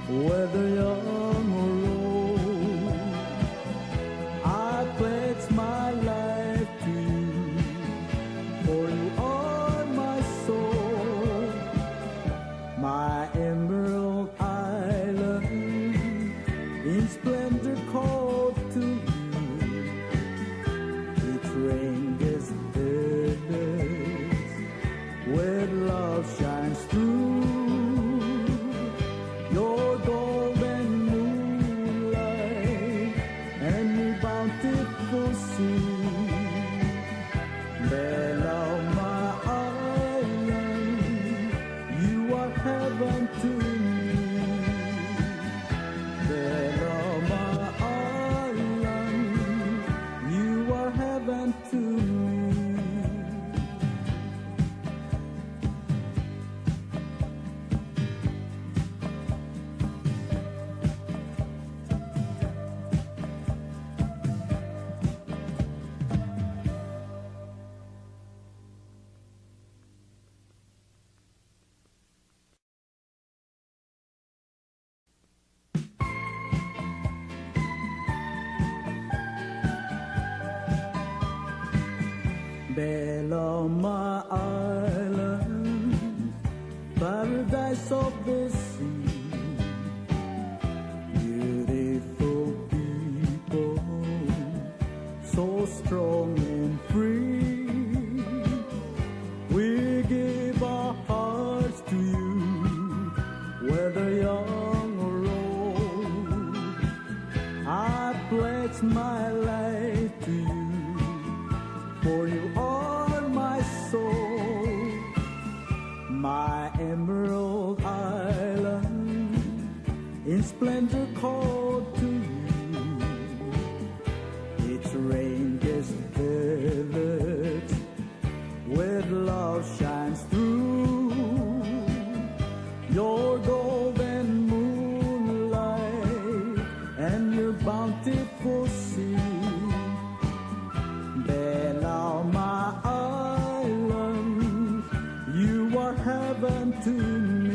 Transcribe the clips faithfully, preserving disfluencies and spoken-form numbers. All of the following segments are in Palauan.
Whether young or old, I pledge my life to you, for you are my soul, my emerald island, in splendor called to you. Its ranges endless, where love shines through. Your golden moonlight and your bountiful sea. Bella, my island, you are heaven to me. Bella, my island, you are heaven to me. Bella, my island, paradise of the sea, beautiful people, so strong and free. We give our hearts to you, whether young or old. I pledge my life to you, for you are my soul, my emerald island, in splendor called to you. Its ranges endless, where love shines through. Your golden moonlight and your bountiful sea. Bella, my island, you are heaven to me.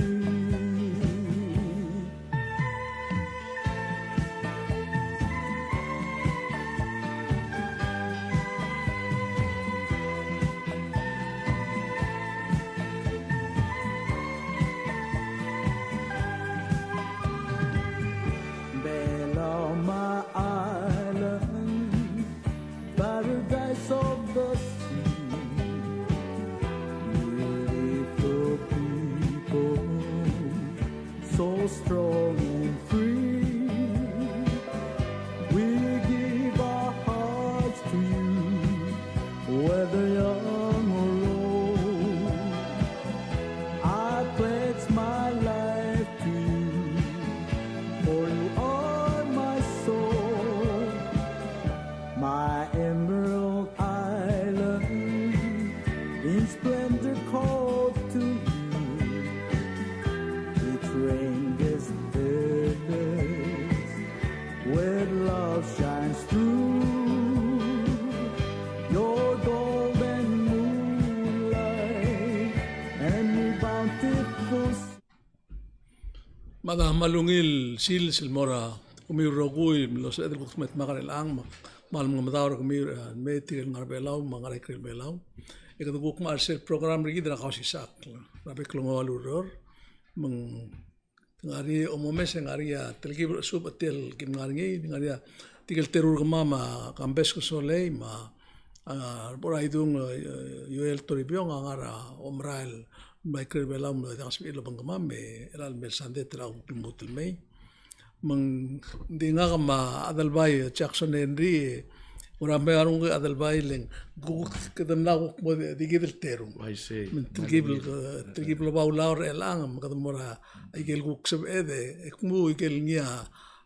Bella, my island, paradise of the sea. Beautiful people, so strong and free. We give our hearts to you, whether young or old. I pledge my life to you, for you are my soul, my emerald island, in splendor called to you. Its ranges endless, where love shines through. Your golden moonlight and your bountiful. Mada me a ungil sils el mo er kemiu el rokui el mlo sebeched el kuk dmak er chelechang, me a kmal mengemedaol er kemiu el mei, tirke el ngar er a Belau me a ngar er a ikrel Belau. E kede kuk mo er sel program er kid er a Kausisechakl er a bek el ongeua el ureor. Me ng ngar er ngii a omomes, e ng ngar er ngii a telkib er a chesubech er tia el kim ngar er ngii, ng ngar er ngii a tirke el teru er kemam a Kambes Kesolei me a, a, Reboraidung, e, Joel Toribiong a ngar er a omerael el mla ikrel Belau me ng diak a sebechir el obengkemam, e chelecha el mei el sandei e te kuk lmuut el mei. Me ng di ngak me a Adelbai Jackson Henry, Ua mei a renguk e Adelbai, le ng kuk kede mla kuk mo di kid el teru. Uaisei. Me ng telkib el, telkib el oba ulaol er chelechang, me kede mo er a ikel kuk sebeched, e kmu ikel ngii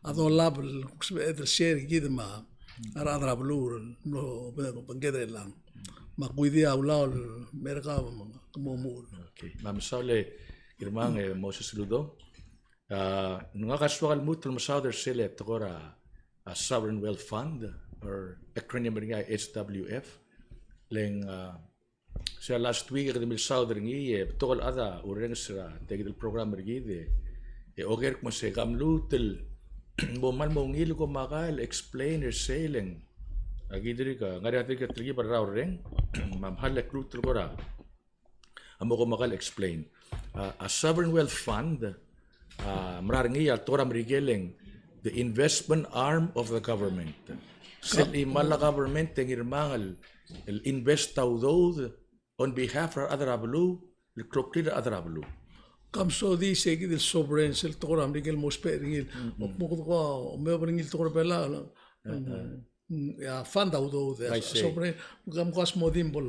a dolab el kuk sebeched el share kid me a rechad er a beluu el mlo obengked er chelechang. Me a kuidii a ulaol el mer kau me ke mo omuchel. Okay. Me a mesaul e Ngirmang, e Moses Ludo. A, ngak a soak el lmuut el mesaod er sel tekoi er a, a, Sovereign Wealth Fund, or acronym er ngii a S W F. Le ng, a, se el last week e kede milsaod er ngii, e betok el chad a urrenges er a tia kid el program er kid, e E oker el kmo se ka mluut el mo mal mo ungil ko maka el explain er sei le ng. Aki dirk, ngar er ngii a dirk el telkib el rrau el reng, me a mhal el kluut el kora a mo ko maka el explain. A, a sovereign wealth fund, a, mla er ngii a tekoi er a Merikel e ng the investment arm of the government. Sel chimal a government e ngii er a mangel el invest a udoud on behalf er a rechad er a beluu, el kloklir a rechad er a beluu. Kam so di se kid el sovereign, sel tekoi er a Merikel el mo ousbech er ngii el, mo kede ko, mo oba er ngii el tekoi er a Belau, a fund a udoud, a sovereign, kam ko a smodii el bo.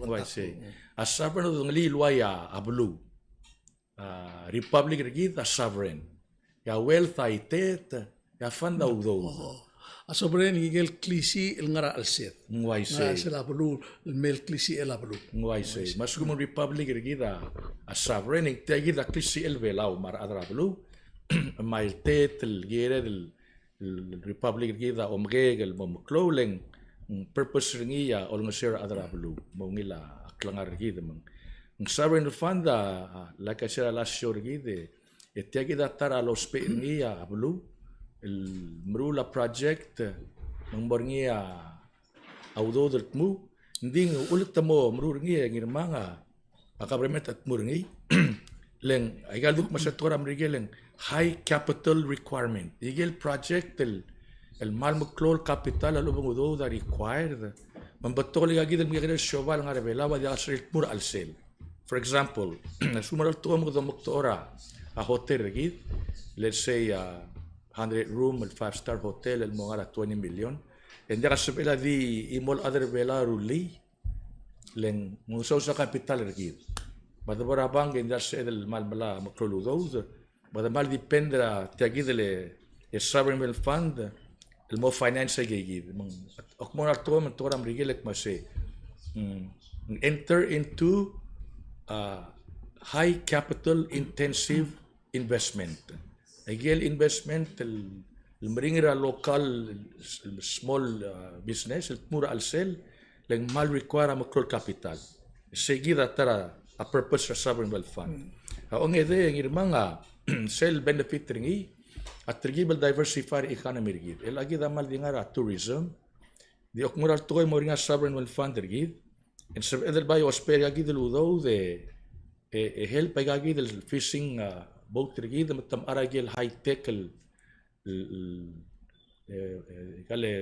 Uaisei. A sovereign a udoud el ngelii el uai a beluu. A republic er kid a sovereign. E a wealth a iteet, e a fund a udoud. A sovereign a ikel klisiich el ngar er a chelsed. Ng uaisei. Ngar er a chelsel a beluu, el mei el klisichel a beluu. Ng uaisei. Me a lsekum ng republic er kid a sovereign, e ng tia kid a klisichel a Belau me a rechad er a beluu. Me a iteet el kired el, el republic er kid a omkek el mo meklou le ng purpose er ngii a olengeseu er a rechad er a beluu. Mo ungil a klengar er kid me ng. Ng sovereign fund a, a, like I said, a last show er kid, e e tia kid a ta er a lousbech er ngii a beluu, el meruul a project, me ng mo er ngii a udoud el tmuu, ng di ng ultuil mo meruul er ngii e ngii er a manga, a government a tmuu er ngii, le ng, aika el duk me se tekoi er a Merikel e ng high capital requirement. Ikel project el, el mal meklou el capital a lechub e ng udoud a required. Me ng betok el ika kid el mekekerei el siobai el ngar er a Belau a diak a sel tmuu er a chelsel. For example, a lsekum a loltekoi me kede omekdechor a hotel er kid, let's say, a hundred room el five star hotel el mo ngar er a twenty million. E ng diak a sebechel a di chimo el chad er a Belau a rullii, le ng source a capital er kid. Me a debo er a bank e ng diak a sebeched el mal melai a meklou el udoud, me a de mal depend er a tia kid el, e sovereign wealth fund el mo finance aike kid. Me ng, a kmo ng a tekoi, me ng tekoi er a Merikel e kmo se, mm, enter into, uh, high capital intensive investment. Aike el investment el, el meringel er a local, el small, uh, business, el tmuu er a chelsel, le ng mal require a meklou el capital. Sei kid a ta er a purpose er a sovereign wealth fund. A ongedei e ngii er a manga, sel benefit er ngii, a telkib el diversify er a economy er kid. El a kid a mal di ngar er a tourism, di okmo er a ltekoi e mo er ngii a sovereign wealth fund er kid, e ng sebeched el bai ousbech er aika kid el udoud e, e, e help aika kid el fishing, a, boat er kid, me te mechar aike el high tech el, el, el, e, e, aika el, e,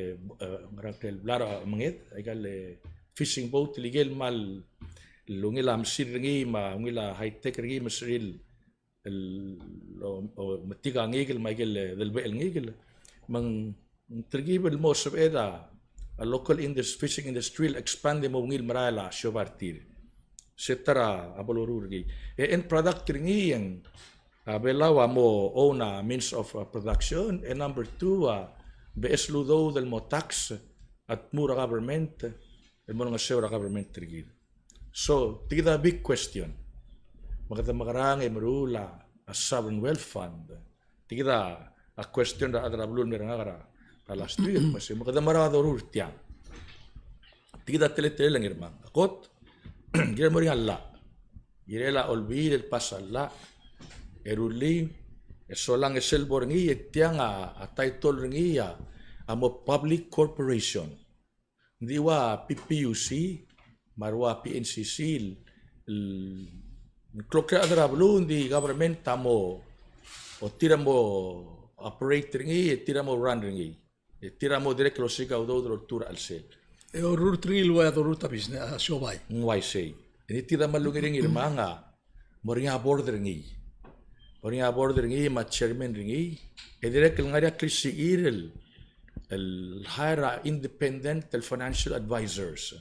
ngerang el blai er a menged, aika el, e, fishing boat el ikel mal, el ungil a mesil er ngii, me a ungil a high tech er ngii, me sel el, o, o, metik a ngikel, me aike el, e, delebechel ngikel. Me ng, ng telkib el mo sebeched a, a local indus-, fishing industry el expand e mo ungil merael a siobai er tir. Se ta er a bo loruul er ngii. E end product er ngii e ng, a, Belau a mo own a means of, a, production, e number two, a, beches el udoud el mo tax a tmuu er a government, el mo olengeseu er a government er kid. So, tia kid a big question. Me kede mekerang e meruul a, a sovereign wealth fund. Tia kid a question er a rechad er a beluu el mei er ngak er a last week, me se, me kede mera doruul er tiang. Tia kid a teletelel e ngii er a manga. A kot, kirel mo er ngii a llach. Kirel a olbiil el pass a llach. E rullii, e solang e sel bo er ngii, e tiang a, a title er ngii a, a mo public corporation. Ng di ua PPUC, me a ua PNCC, el, el, kloklir a rechad er a beluu, ng di government a mo, o tir a mo operate er ngii, e tir a mo run er ngii. E tir a mo dirrek el osiik a udoud el oltuu er a chelsel. E orrurt er ngii el ua dorrurt a business, a siobai. Ng uaisei. E ng di tia kid a mal ungil er ngii er a manga, mo er ngii a board er ngii. Mo er ngii a board er ngii, me a chairman er ngii. E dirrek el ngar er ngii a klisichir el, el hire a independent el financial advisors.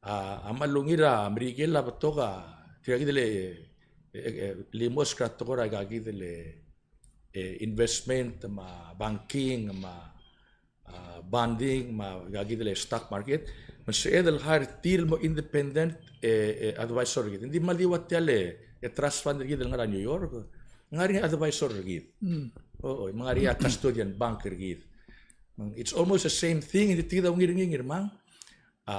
A, a mal ungil er a Merikel a betok a, tirka kid el, e, e, e, limosk er a tekoi er aika kid el, e, investment, me a banking, me a, a, bonding, me aika kid el stock market. Me ng sebeched el hire tir el mo independent, e, e, advisor er kid. Ng di mal di ua tia el, e, trust fund er kid el ngar er a New York. Ngar er ngii a advisor er kid. Mm. O, o, me ngar er ngii a custodian bank er kid. It's almost the same thing, e tia kid a ungil er ngii er a manga. A,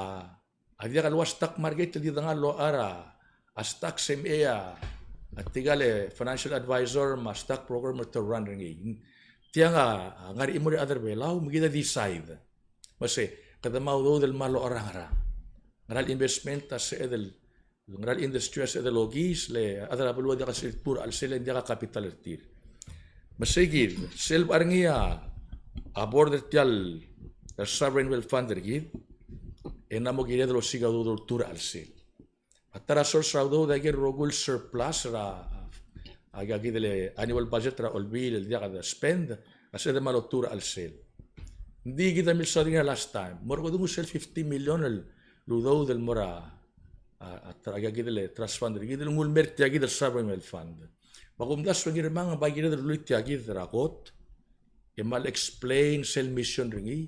a diak el ua stock market el di dengar el locha er a, a stock se mei a, A tirka el financial advisor me a stock broker me te run er ngii. Tiang a, a ngar er a chimo er a rechad er a Belau, me kid a decide. Me se, kede mo udoud el mo er a ngerang. Ngera el investment a sebeched el, ngera el industry a sebeched el okiis, le a rechad er a beluu a diak a sebechir el tmuu er a chelsel e ng diak a capital er tir. Me sei kid, sel bo er ngii a, a board er tia el, el sovereign wealth fund er kid, e ng mo kired el osiik a udoud el tmuu er a chelsel. A ta er a source er a udoud a ikel rokui el surplus er a, a, a kid el annual budget er a Olbiil el diak de spend, a sebeched el mo tmuu er a chelsel. Ng di kid a milsaod er ngii er a last time. Mo er kede nguu sel fifty million el udoud el mo er a, a, a, a kid el trust fund er kid el nguu el mer tia kid el sovereign wealth fund. Me a kumdasu e Ngirmang a bai kired el rullii tia kid er a kot, e mal explain sel mission er ngii,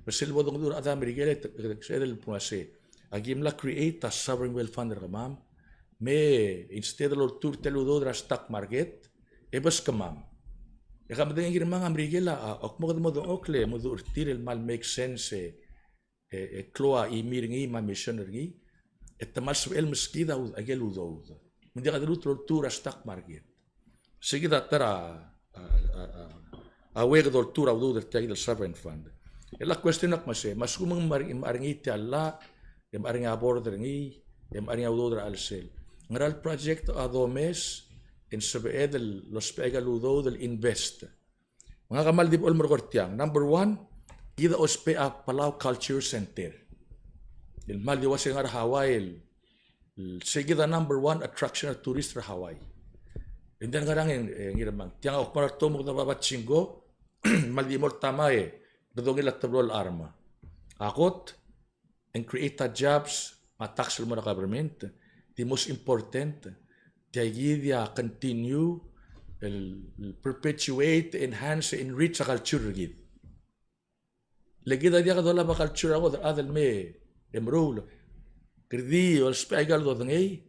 me sel bo dongedechor a chad er a Merikel e te, te, sebeched el kmo sei. Aki mla create a sovereign wealth fund er kemam, me instead el oltuu er tia el udoud er a stock market, e beskemam. E ke medengei Ngirmang a Merikel a, a, a kmo kede mo dengchokl e mo dechor er tir el mal make sense e, e, e klou a chimi er ngii me a mission er ngii, e te mal sebechel meskid a u-, a ikel udoud. Me ng diak de lmuut el oltuu er a stock market. Sei kid a ta er a, a, a, a, a way e kede oltuu er a udoud er tia kid el sovereign fund. E a question a kmo sei, me a lsekum ng mla er ngii tia el llach, e mla er ngii a board er ngii, e mla er ngii a udoud er a chelsel. Ngera el project a domes, e ng sebeched el lousbech aika el udoud el invest. Me ngak a kmal di blechoel merekong er tiang. Number one, kid a ousbech a Palau Culture Center. El kmal di uase ngar er a Hawaii el, el sei kid a number one attraction er a tourist er a Hawaii. Ng di ngerang e, e Ngirmang. Tiang a kmal er a tomok er a bab a chingo, kmal di mo er a tama e, kede ongil a teblo el charm. A kot, and create a jobs, me a tax el mo er a government, the most important, tia kid a continue el, el perpetuate, enhance, enrich a culture er kid. Le kid a diak dolab a culture er a kot er a chad el mei e meruul. Kede di ousbech aika el dodengei,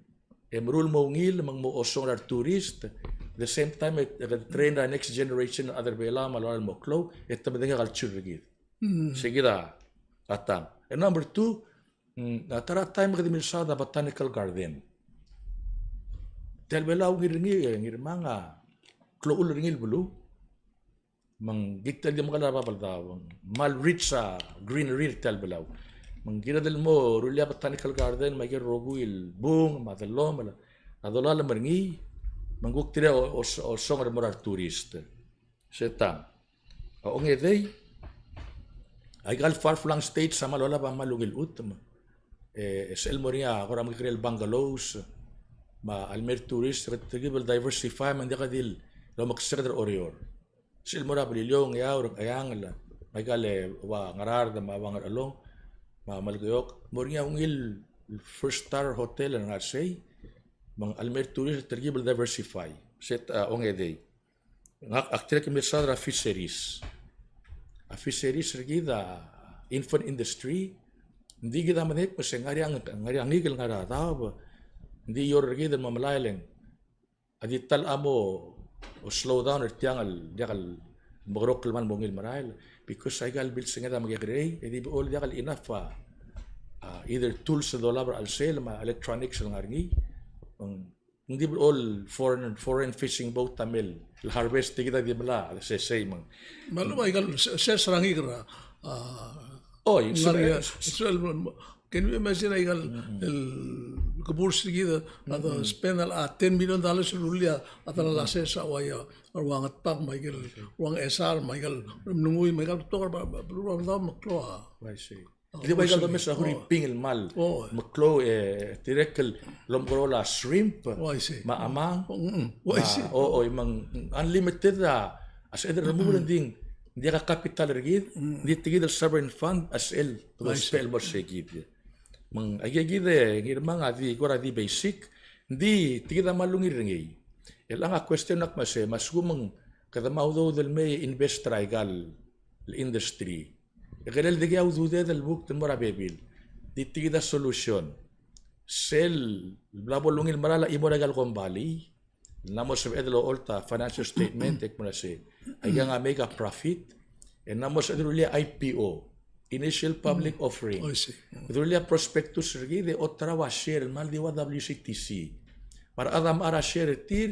e meruul el mo ungil, me ng mo osong er a retourist, the same time e, e train er a next generation er a rechad er a Belau me a lorael el mo klou, e te medengei a culture er kid. Mm. Sei kid a tang. E number two, mm, a ta er a taem e kede milsaod a Botanical Garden. Tia el Belau a ungil er ngii, e Ngirmang a klou el chull er ngii el beluu. Me ng kid el di mekall er a bab el daob, me ng kmal rich a greenery er tia el Belau. Me ng kired el mo rullii a Botanical Garden, me aike el rokui el bung, me a dellomel, a dolalem er ngii, me ng kuk tir a o, o, osong el mo er a retourist. Se tang. A ongedei, aika el far-flung states a kmal olab a kmal ungil chutem. E, e sel mo er ngii a kora mekekerei el bungalows, me a leme el tourist, kede telkib el diversify, me ng diak di el omekesek er a Oreor. Sel mo er a Beliliou, Ngeaur, Ngcheangel, me aika el ua Ngaraard, me a ua Ngerchelong, me a Melekeok, mo er ngii a ungil four star hotel el ngar sei, me a leme el tourist, telkib el diversify. Se, a, ongedei. Ngak, ak dirrek el milsaod er a fisheries. A fisheries er kid a infant industry, ng di kid a medengei el kmo se ng ngar er ngii a, ng ngar er ngii a ngikel ngar er a daob, ng di eou er kid el mo melai e le ng, a di ta el mo slow down er tiang el diak el mekerokl el kmal mo ungil merael, because aika el bilsenged a mekekerei, e di blechoel diak el enough a, a, either tools el dolab er a chelsel, me a electronics el ngar er ngii, ng Ng di blechoel foreign, foreign fishing boat a mei el harvest, e kid a di mla, sei, sei me ng. Me a lechub a ikal se-, sers er a ngikel er a, a, oi, ngar er a, sel, can you imagine a ikal, el keburs er kid a, a de spend a, a ten million dollars el rullii a, a ta el sers a ua ia, a ua Ngatpang me a ikel, ua Ngchesar me a ikal, Remenengui me a ikal betok er a, a, a, a, a, me klou a. I see. Di ua ikal domes a huriping el kmal meklou, e dirrek el omekeroul a shrimp, me a chamang, me a, o, o, me ng unlimited a, a sebeched el remuul, ng di, ng diak a capital er kid, ng di tia kid el sovereign fund a sel, el mo er sei kid. Me ng, aike kid e Ngirmang a di, kora di basic, ng di tia kid a kmal ungil er ngii. E chelechang a question a kmo sei, me a lsekum ng kede mo udoud el mei e invest er a ikal industry. E kirel dikea ududed el kuk di mo er a bebil. Di tia kid a solution. Sel bla bo lungil merael a chimo er a ikal kombalii, ng mo sebeched el ocholt a financial statement e kmo sei, aikang a make a profit, e ng mo sebeched el rullii a I P O, initial public offering. Rullii a prospectus er kid e oterau a share el kmal di ua W C T C. Me a rechad a mechar a share er tir,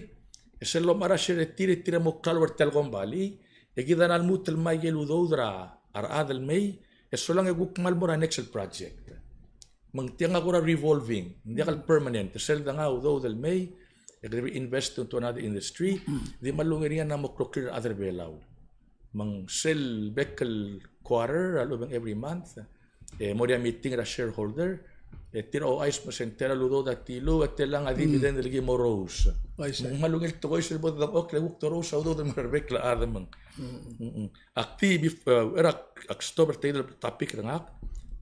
e sel lomechar a share er tir, e tir a mo klalo er tia el kombalii, e kid a mla lmuut el ngmai aike el udoud er a rechad el mei, e solang e kuk kmal mo er a next el project. Me ng tiang a kora revolving, ng diak el permanent, e sel dengai a udoud el mei, e kede reinvest into another industry, di kmal ungil er ngii a mo kloklir a rechad er a Belau. Me ng sel bek el quarter, a lechub e ng every month, e mo er ngii a meeting er a shareholder, e tir a ouchais me se ng tela el udoud a tiluu, e telang a dividend el ki mo rous. Me ng kmal ungil tekoi sel bo dengchokl e kuk torous a udoud el mo er a rebek el chad me ng. Ak di, bef-, e, er a ak stop er tia el topic er ngak,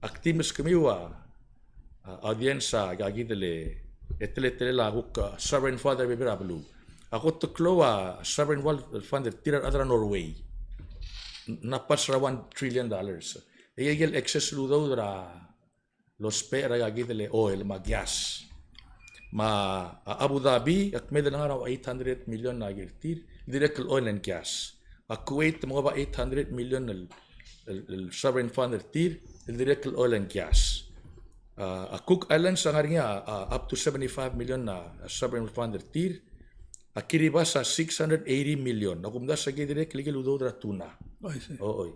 ak di meskemiu a, a, audience a, a kid el, e teletelel a kuk, a, sovereign fund er a bebil er a beluu. A kot el klou a sovereign wealth fund er tir a rechad er a Norway. Ng mla pass er a one trillion dollars. E aike el excess el udoud er a lousbech er a kid el oil me a gas. Me a Abu Dhabi, a kmeed el ngar er a eight hundred million a ker tir, el dirrek el oil and gas. A Kuwait, me ng oba eight hundred million el, el, el sovereign fund er tir, el dirrek el oil and gas. A, a Cook Islands a ngar er ngii a, a, up to seventy-five million a, a sovereign fund er tir, a Kiribati a six hundred eighty million. A kumdasu a ki dirrek el ikel udoud er a tuna. I see. O, oi.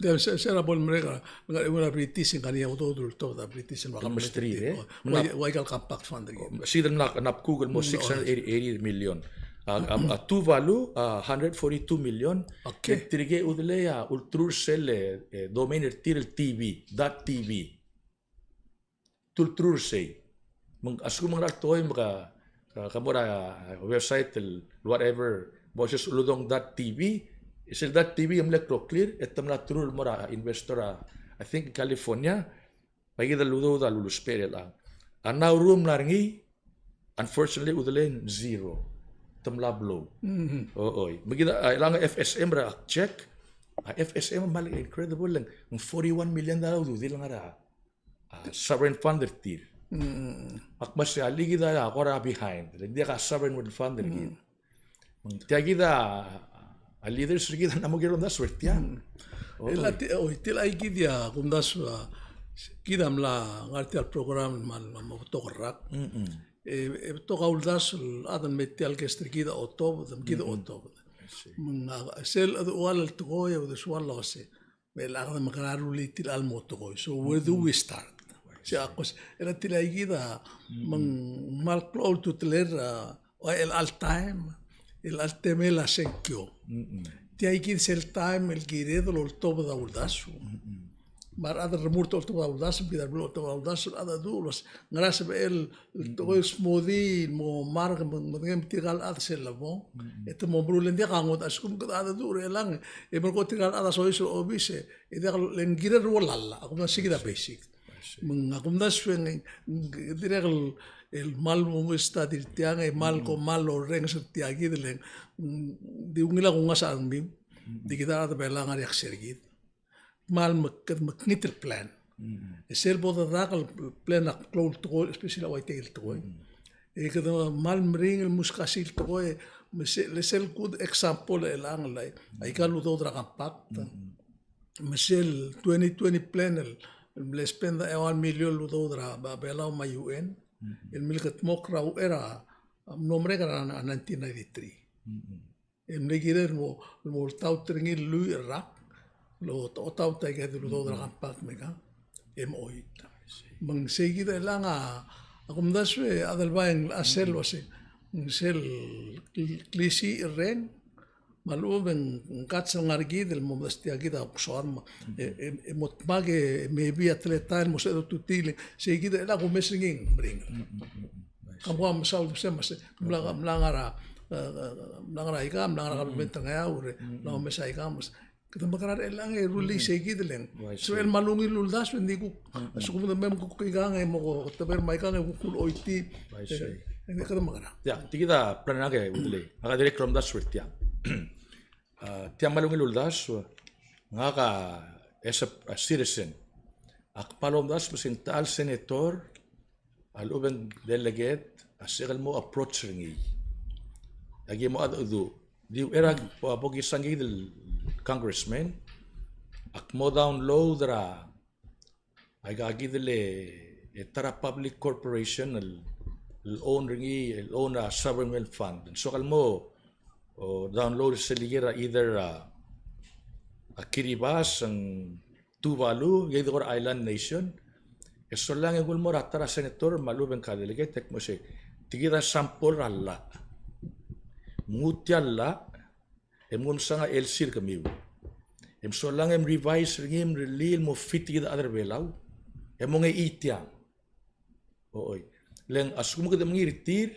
Di, se, se er a bo lemerek a, ngar er a British, ngar er ngii a udoud el oltobed a British, el mesterir, e? Ua, ua ika el Compact Fund er kid. Sel mla, mla kuk el mo six hundred eighty million. A, a, a Tuvalu, a hundred forty-two million. Okay. E tirke a udelei a ulterau er sel, e, domain er tir el T V, dot T V. Te ulterau er sei. Me ng, a lsekum ng ngera el tekoi me ke, ke, ke mo er a, a, website el whatever, bo se uludong dot T V, e sel dot T V a mle kloklir, e te mla ulterau el mo er a investor a, I think California, me aike el udoud a lulusbech er chelechang. A Nauru a mla er ngii, unfortunately, udelei ng zero. Te mla blow. O, oi. Me kid a, a, chelechang a F S M er a check, a F S M a mle incredible, le ng forty-one million dollar a ududir el ngar er a a sovereign fund er tir. Ak mo sei a le kid a kora behind, le ng diak a sovereign wealth fund er kid. Me ng tia kid a leaders er kid a mla mo kirel omdasu er tiang. O, el a ti-, o, tia kid a kumdasu a, kid a mla ngar tia el program me a, me a betok el rak. E, e betok a uldasu el chad el me tia el guest er kid a otobed, me kid a otobed. Me ng a, sel chedechual el tekoi, e uldesual el uase me chelechang kede mekerang e rullii tia el mo tekoi. So where do we start? Sei a kos, el a tia kid a, me ng kmal klou a ultutelel er a, el chelecha el taem, el chelecha el temel a sengkio. Tia kid sel taem el kired el oltobed a uldasu. Me a rechad el remurt el oltobed a uldasu, me kid a rebeluu el oltobed a uldasu, el chad a dmu el uase ngera sebechel el tekoi el smodii el mo mark me, me medengei me tirka el chad sel lebong. E te mo meruul e ng diak a ngodech a lsekum kede chad a dmu er chelechang, e melekoi tirka el chad a soiseb er a obis, e diak le ng kirel el rullall, a kumdasu. Sei kid a basic. Me ng a kumdasu e ng, ng dirrek el, el kmal mo study er tiang, e kmal ko kmal orrenges er tia kid le ng, di ungil a kungas a rengmiu, di kid a rechad er a Belau a ngar er a ileakl er kid. Kmal mekngit, mekngit el plan. E sel bo dedak el plan a klou el tekoi, especially a uaisei el tekoi. E kede kmal meringel el muskasii el tekoi, me sel, le sel good example er chelechang el, aika el udoud er a Compact. Me sel twenty twenty plan el, el mle spend a eua el million el udoud er a Belau me a U N. El mle kedmokl er a uchei er a, a mlo merek er a nineteen ninety-three. E mle kired el mo, mo oltaut er ngii el lluich el rak, el oltaut aike el udoud er a Compact me aikang, e mochoit. Me ng sei kid a chelechang a, a kumdasu e a delbai a sel uase, ng sel kl-, klisiich el reng, me a lechub e ng kats el ngar er kid el mo mesterir tia kid a kuk soam, e, e, e mo dmak e maybe a teletael el mo sebeched el ultutii, le sei kid a chelechang a kumes er ngii e ng meringel. Kam kuk mesa el uase, me se, mla, mla ngar er a, e, e, mla ngar er aika, mla ngar er a kabelment er a Ngeaur, e, mla omes aika, me se, kede mekerang er chelechang e rullii sei kid le ng. Sebechel me a lungil el uldasu e ng di kuk, a lsekum de mei me kuk aikang e mo ko, ko teber me aikang e kuk ulechoitii. E, e, kede mekerang. Tia, tia kid a plan er ngak e Udelei. Ngak a dirrek el omdasu er tiang. A, tia me a lungil el uldasu, ngak a, as a, a citizen, ak kmal omdasu me se ng techa el senator, a lechub e ng delegate, a sebechek el mo approach er ngii. Aki mo cheldecheduch. Di uchei er a bo, bo kisang kid el congressman, ak mo download er a, aika kid el, e, ta er a public corporation el el own er ngii, el own a sovereign wealth fund. Ng soak el mo, o, download er sel ikel a either a, a Kiribati, ng Tuvalu, e di kora island nation. E solang e ng ulemolem er a ta er a senator me a lechub e ng delegate, e kmo sei, tia kid a sample er a llach. Nguu tia el llach, e mnguu msang a L C er kemiu. E msolang e mrevise er ngii, mrellii el mo fit tia kid a chad er a Belau, e mongei tiang. Ochoi. Le ng a lsekum kede mengiil er tir,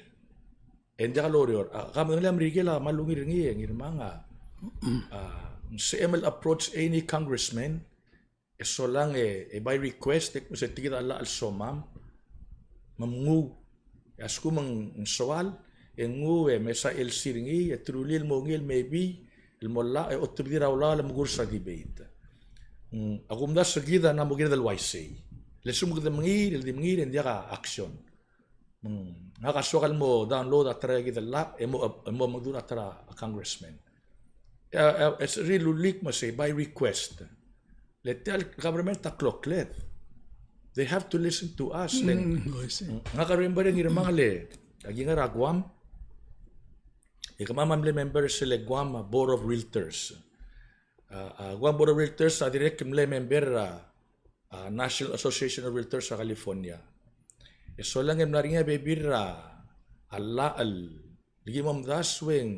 e ng diak loreor. A, ka medengelii a Merikel a kmal ungil er ngii, e Ngirmang a, a, ng sebechem el approach any congressman, e solang e, e by request, e kmo se tia kid a llach el somam, me mnguu, e a lsekum ng soal, e nguu e mesa L C er ngii, e te rullii el mo ungil maybe, el mo llach, e otobedii er a ulaol el mekurs a debate. Mm, a kumdasu er kid a ng mo kired el uaisei. Le lsekum kede mengiil, el di mengiil, e ng diak a action. Mm, ngak a soak el mo download a ta er kid el llach, e mo, e mo mengedecheduch a ta er a congressman. E, e, e se rullii el kmo sei by request. Le tia el government a klokled. They have to listen to us. Le ng, mm, I see. Ngak a remember e Ngirmang le, aki ngar er a Guam. E kemam a mle member er sel Guam Board of Realtors. A, a, Guam Board of Realtors a dirrek el mle member er a, a, National Association of Realtors er a California. E solang e mla er ngii a bebil er a, a llach el, el ki mo omdasu e ng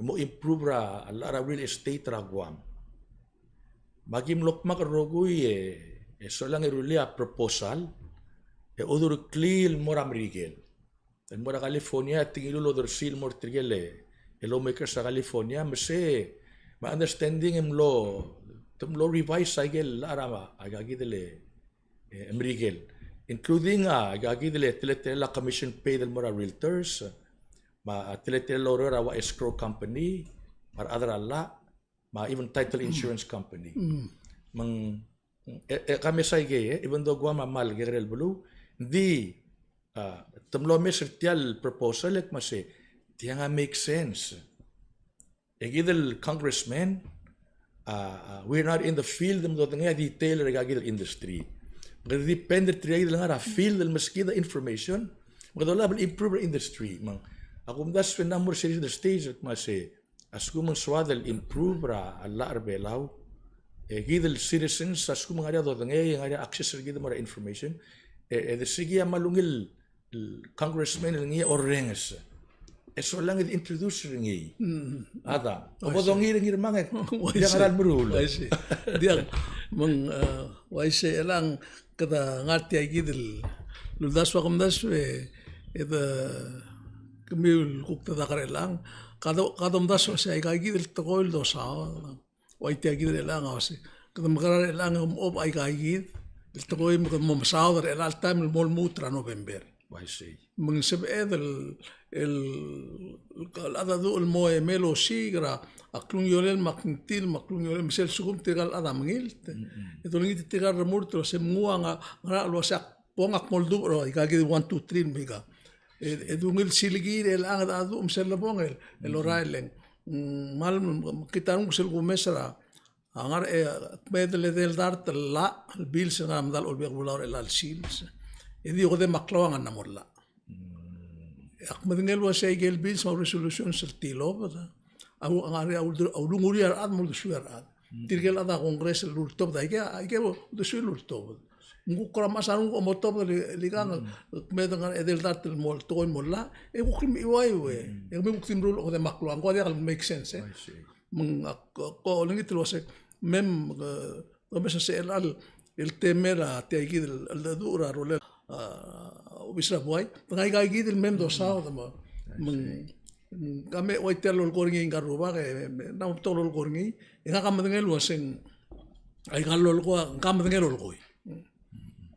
mo improve er a, a llach er a real estate er a Guam. Me aki mlo dmak el rokui e, e solang e rullii a proposal, e odureklii el mo er a Merikel. El mo er a California, e te ngiluu el odersii el mo er tirke el, el lawmakers er a California, me se, my understanding e mlo, te mlo revise a ikel llach er a, a, aika kid el, e, Merikel. Including a, aika kid el, teletelel a commission paid el mo er a realtors, me a teletelel a ureor er a ua escrow company, me a rechad er a llach, me a even title insurance company. Mm. Me ng, e, e, ka mesa ikei, e, even though Guam a kmal kekerei el beluu, ng di, a, te mlo mes er tia el proposal, e kmo se, tiang a make sense. E kid el congressman, a, a, we're not in the field, me dodengei a detail er aika kid el industry. Me kede depend er tirka kid el ngar er a field el meskid a information, me kede olab el improve er a industry. Me ng, a kumdasu e ng mo er sel stage, e kmo se, a lsekum ng soad el improve er a llach er a Belau, e kid el citizens a lsekum ng ngar er ngii a dodengei, ng ngar er ngii a access er kid el mo er a information, e, e de sei kid a kmal ungil el congressman el ngii a orrenges. E solang e de introduce er ngii. Mm. A ta, a bo dongil er ngii er a mangel. Uaisei. Diak a ngera el meruul. Uaisei. Diak, me ng, e, uaisei, e chelechang kede ngar tia kid el uldasu a kumdasu e, e de kemiu el kuk dedak er chelechang. Kede, kede omdasu a se aika kid el tekoi el dosaod. Ua tia kid er chelechang a uase, kede mekerang er chelechang e omechob aika kid el tekoi me kede mo mesaod er chelecha el taem el mo lmuut er a November. Uaisei. Me ng sebeched el, el, el chad a duch el mo e mei el osiik er a klungiolel me a kngtil me a klungiolel me sel lsekum tirka el chad a mengilt. Mm-mm. E dolengit tirka el remurt el uase mnguu a ngerang el uase ak bong ak mo oldubech er aika kid el one, two, three el mei ka. E, e dungil silkii er chelechang e de duch me sel lebongel el, el orael e ng, mm, kmal mekngit a renguk sel kumes er a, a ngar er a, e, kmeed el edei el dart el llach, el bills el ngar er a medal a Olbiil er a Kelulau er chelecha el sils. E di okede me a klou a ngar er a mo llach. E ak medengei el uase aike el bills me a resolutions el tilobed a, a, a, a ulungurii a rechad me a uldesuir a rechad. Tirke el chad er a Congress el ultobed aike, aike uldesuir el ultobed. Ng kuk kora mechas a renguk a mo tobed el, el ikang, mm, kmeed el ngar er a edei el dart el mo, tekoi el mo llach, e kuk mechiuaiu e. Mm. E kemiu kuk di meruul el okede me a klou a, ng ko diak el make sense, e. I see. Me ng ak, ko, ko olengit el uase, mem, e, domes a sel, el temel a tia kid el, el cheldecheduch er a rolel, a, obis er a buai, te ngar aika kid el mem dosaod me, me ng, me ng, ka me ua tia el lolekoi er ngii ngka el rubak, e, me, ng mo betok el lolekoi er ngii, e ngak a medengei el uaseng, aika el lolekoi, ngka a medengei el lolekoi.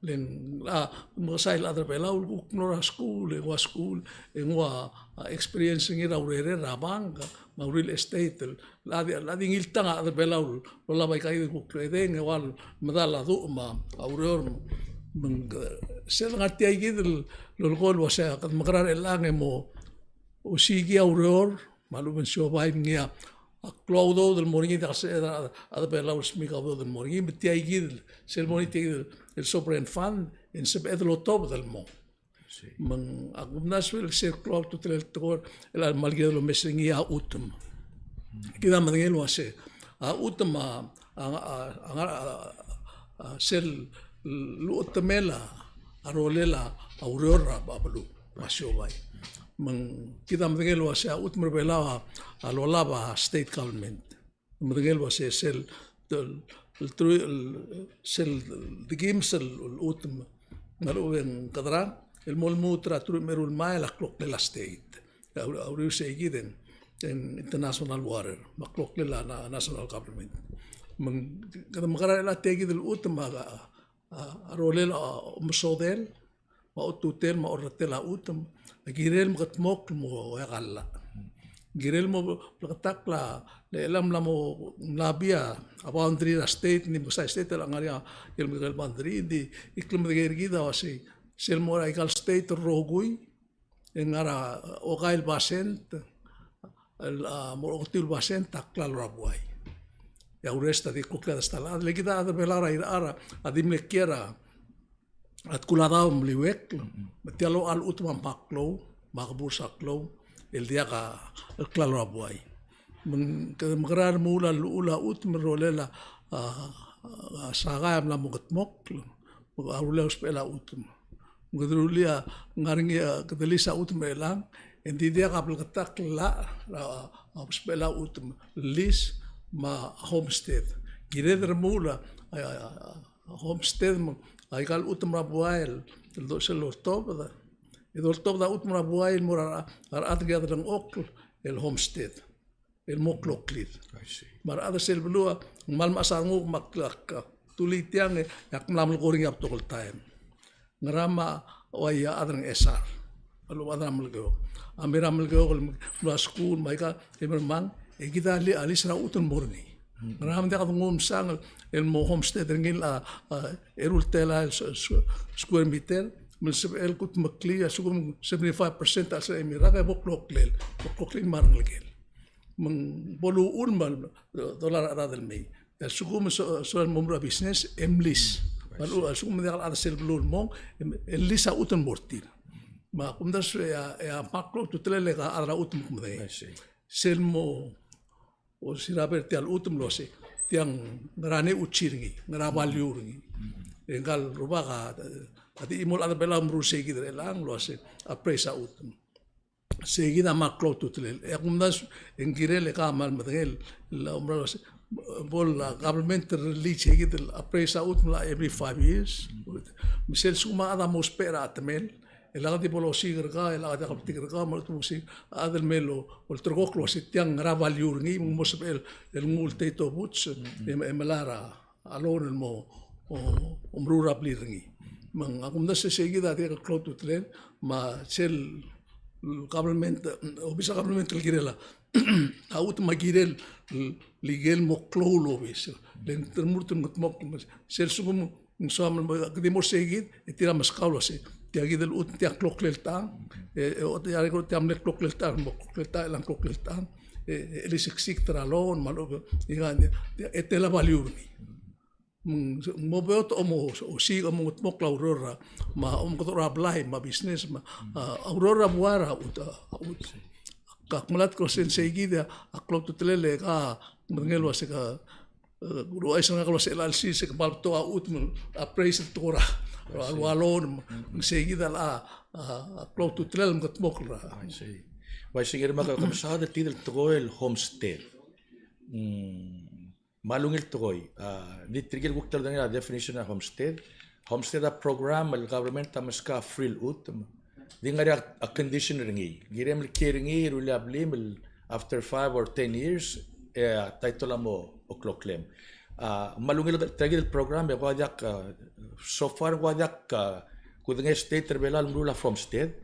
Le ng, a, mekesai el chad er a Belau el kuk mlo er a skuul, e ng ua skuul, e ng ua, a, experience er ngii er a urerel er a bank, me a real estate, el, el chad, el chad a di ngiltang a chad er a Belau el olab aika kid el kuk edei, e ng ua medal a duch me a ureor, me ng, sel ngar tia kid el lolekoi el uase kede mekerang er chelechang e mo osiik a ureor, me a lechub e ng siobai me ngii a, a klou a udoud el mo er ngii, diak a sebeched a, a, a Belau el smiik a udoud el mo er ngii, me tia kid, sel mo er ngii tia kid el, el sovereign fund, e ng sebeched el otobed el mo. Me ng, a kumdasu el sel klou a ultutelel tekoi el kmal kired el omes er ngii a chutem. Kid a medengei el uase a chutem a, a, a, a, a, sel luchetemel a rolel a ureor er a beluu, a siobai. Me ng kid a medengei el uase a chutem er a Belau a, a lolab a state government. Medengei el uase sel, el, el, el, sel dikims el chutem me a lechub e ng kederang el mo lmuut er a teruich me a eru el mail a kloklel a state. A uriul, a uriul sei kid e ng, e ng international water, me a kloklel a na-, national government. Me ng, kede mekerang el tia kid el chutem a, a, a rolel a omesodel, me a otutel, me a orretel a chutem, a kirel mekedmokl el mo oeak a llach. Kirel mo bleketakl a, le chelecha mla mo, mla bii a boundary er a state, ng di mekesai state el ngar er ngii a, el mekesai boundary, ng di, e klemedengei er kid a uasei, sel mo er a ikal state el rokui, e ng ngar er a okai el basent, el, a, mo er a oketiu el basent a klalo er a buai. E a rest a di kuk a di sta el chad, le kid a chad er a Belau er a, er a, a di mle kiei er a, a tkul a daob el meliuekl, me tia el locha el chutem a mla klou, me a keburs a klou, el diak a, el klalo er a buai. Me ng, kede mekerang el remuul a llechul a chutem el rolel a, a, a sakai a mla mo kedmokl, me a rullii a usbechel a chutem. Me kede rullii a ngar er ngii a, kede lease a chutem er chelechang, e ng di diak a bleketakl el llach, a, a usbechel a chutem, lease, me a homestead. Kired el remuul a, a, a, a homestead me, a ikal chutem er a buai el, el do-, sel loltobed. E doltobed a chutem er a buai el mo er a, a rechad er a delengchokl el homestead. El mo kloklid. I see. Me a rechad er sel beluu a, ng kmal mechas a renguk me ak, ak, ak dulii tiang e, ak mla melekoi er ngii a betok el taem. Ngera me a, uai a chad er a Ngchesar. A lechub a chad er a Melekeok. A mei er a Melekeok el mla skuul, me aika, e mermang, e kid a li-, a lease er a chutem el mo er ngii. Ngera me ng diak denguu msang el mo homestead er ngii el, a, a, eru el telael s-, s-, square meter, me ng sebechel el kudmeklii, a lsekum seventy-five percent a chelsel a chemirak, e bo kloklel, bo kloklel me a rengelekel. Me ng bo luchul me a dollar a rechad el mei. A lsekum so-, soal el mo meruul a business, e mlease. Me a lechub, a lsekum ng diak el chad er sel beluu el mong, e, e lease a chutem el mo er tir. Me a kumdasu e a, e a mla klou a ultutelel e a chad er a chutem a kmo medengei. I see. Sel mo, osirabel er tia el chutem el uase, tiang ngera ngii a uchir er ngii, ngera value er ngii. E ngkal rubak a, a di chimo el chad er a Belau el meruul sei kid er chelechang el uase, appraise a chutem. Sei kid a mla klou a ultutelel. E a kumdasu, e ng kirel e kmal medengei el, el oumera el uase, bo el government el release sei kid el appraise a chutem el every five years. Me sel lsekum a chad a mo ousbech er a chetemel, e lak di bo losiik er kau, e lak di bo lbetik er kau, me a lechub e ng osiik a chad el mei el olterekokl el uase tiang ngera value er ngii, me ng mo sebechel el, el nguu el date of books, e, e melai er a a loan el mo, o, omeruul er a blil er ngii. Me ng, a kumdasu e sei kid a dirrek el klou a ultutelel, me sel government, obis er a government el kirel a, a chutem a kirel, el, el ikel mo klou el obis. Le ng te remurt el mengedmokl, sel lsekum ng soam el mo, kede mo er sei kid, e tir a meskau el uase, tia kid el chutem, tia kloklel tang, e, e, o tia, tia mle kloklel tang, mo kloklel tang, e ng kloklel tang, e, e, e le siksik er a loan, me a lechub, e ng, e, e tela value er ngii. Me ng mo beot a mo, osiik a mo mengedmokl a ureor er a, me a omekedechor a blai, me a business, me a, a ureor er a buai er a chutem, a chutem. Ak melatk el uase ng sei kid a klou a ultutelel e ka, medengei el uase ka, e, ua isei a ngak el uase chelecha el sils e kmal betok a chutem, appraise el tekoi er a, er a loan, me ng sei kid a, a, a klou a ultutelel el mengedmokl er a. I see. Ua isei, Ngirmang, ke mesaod er tia el tekoi el homestead. Mm. Me a ungil tekoi, a, di tirke el kuk ta el dengei a definition er a homestead. Homestead a program el government a meskau a free el chutem. Di ngar er ngii a, a condition er ngii. Kirem el kiei er ngii, rullii a blim el after five or ten years, e a title a mo klou a klem. A, me a ungil tirke el program, e kuk diak, a, so far kuk diak, a, kudengei a state er a Belau el meruul a homestead.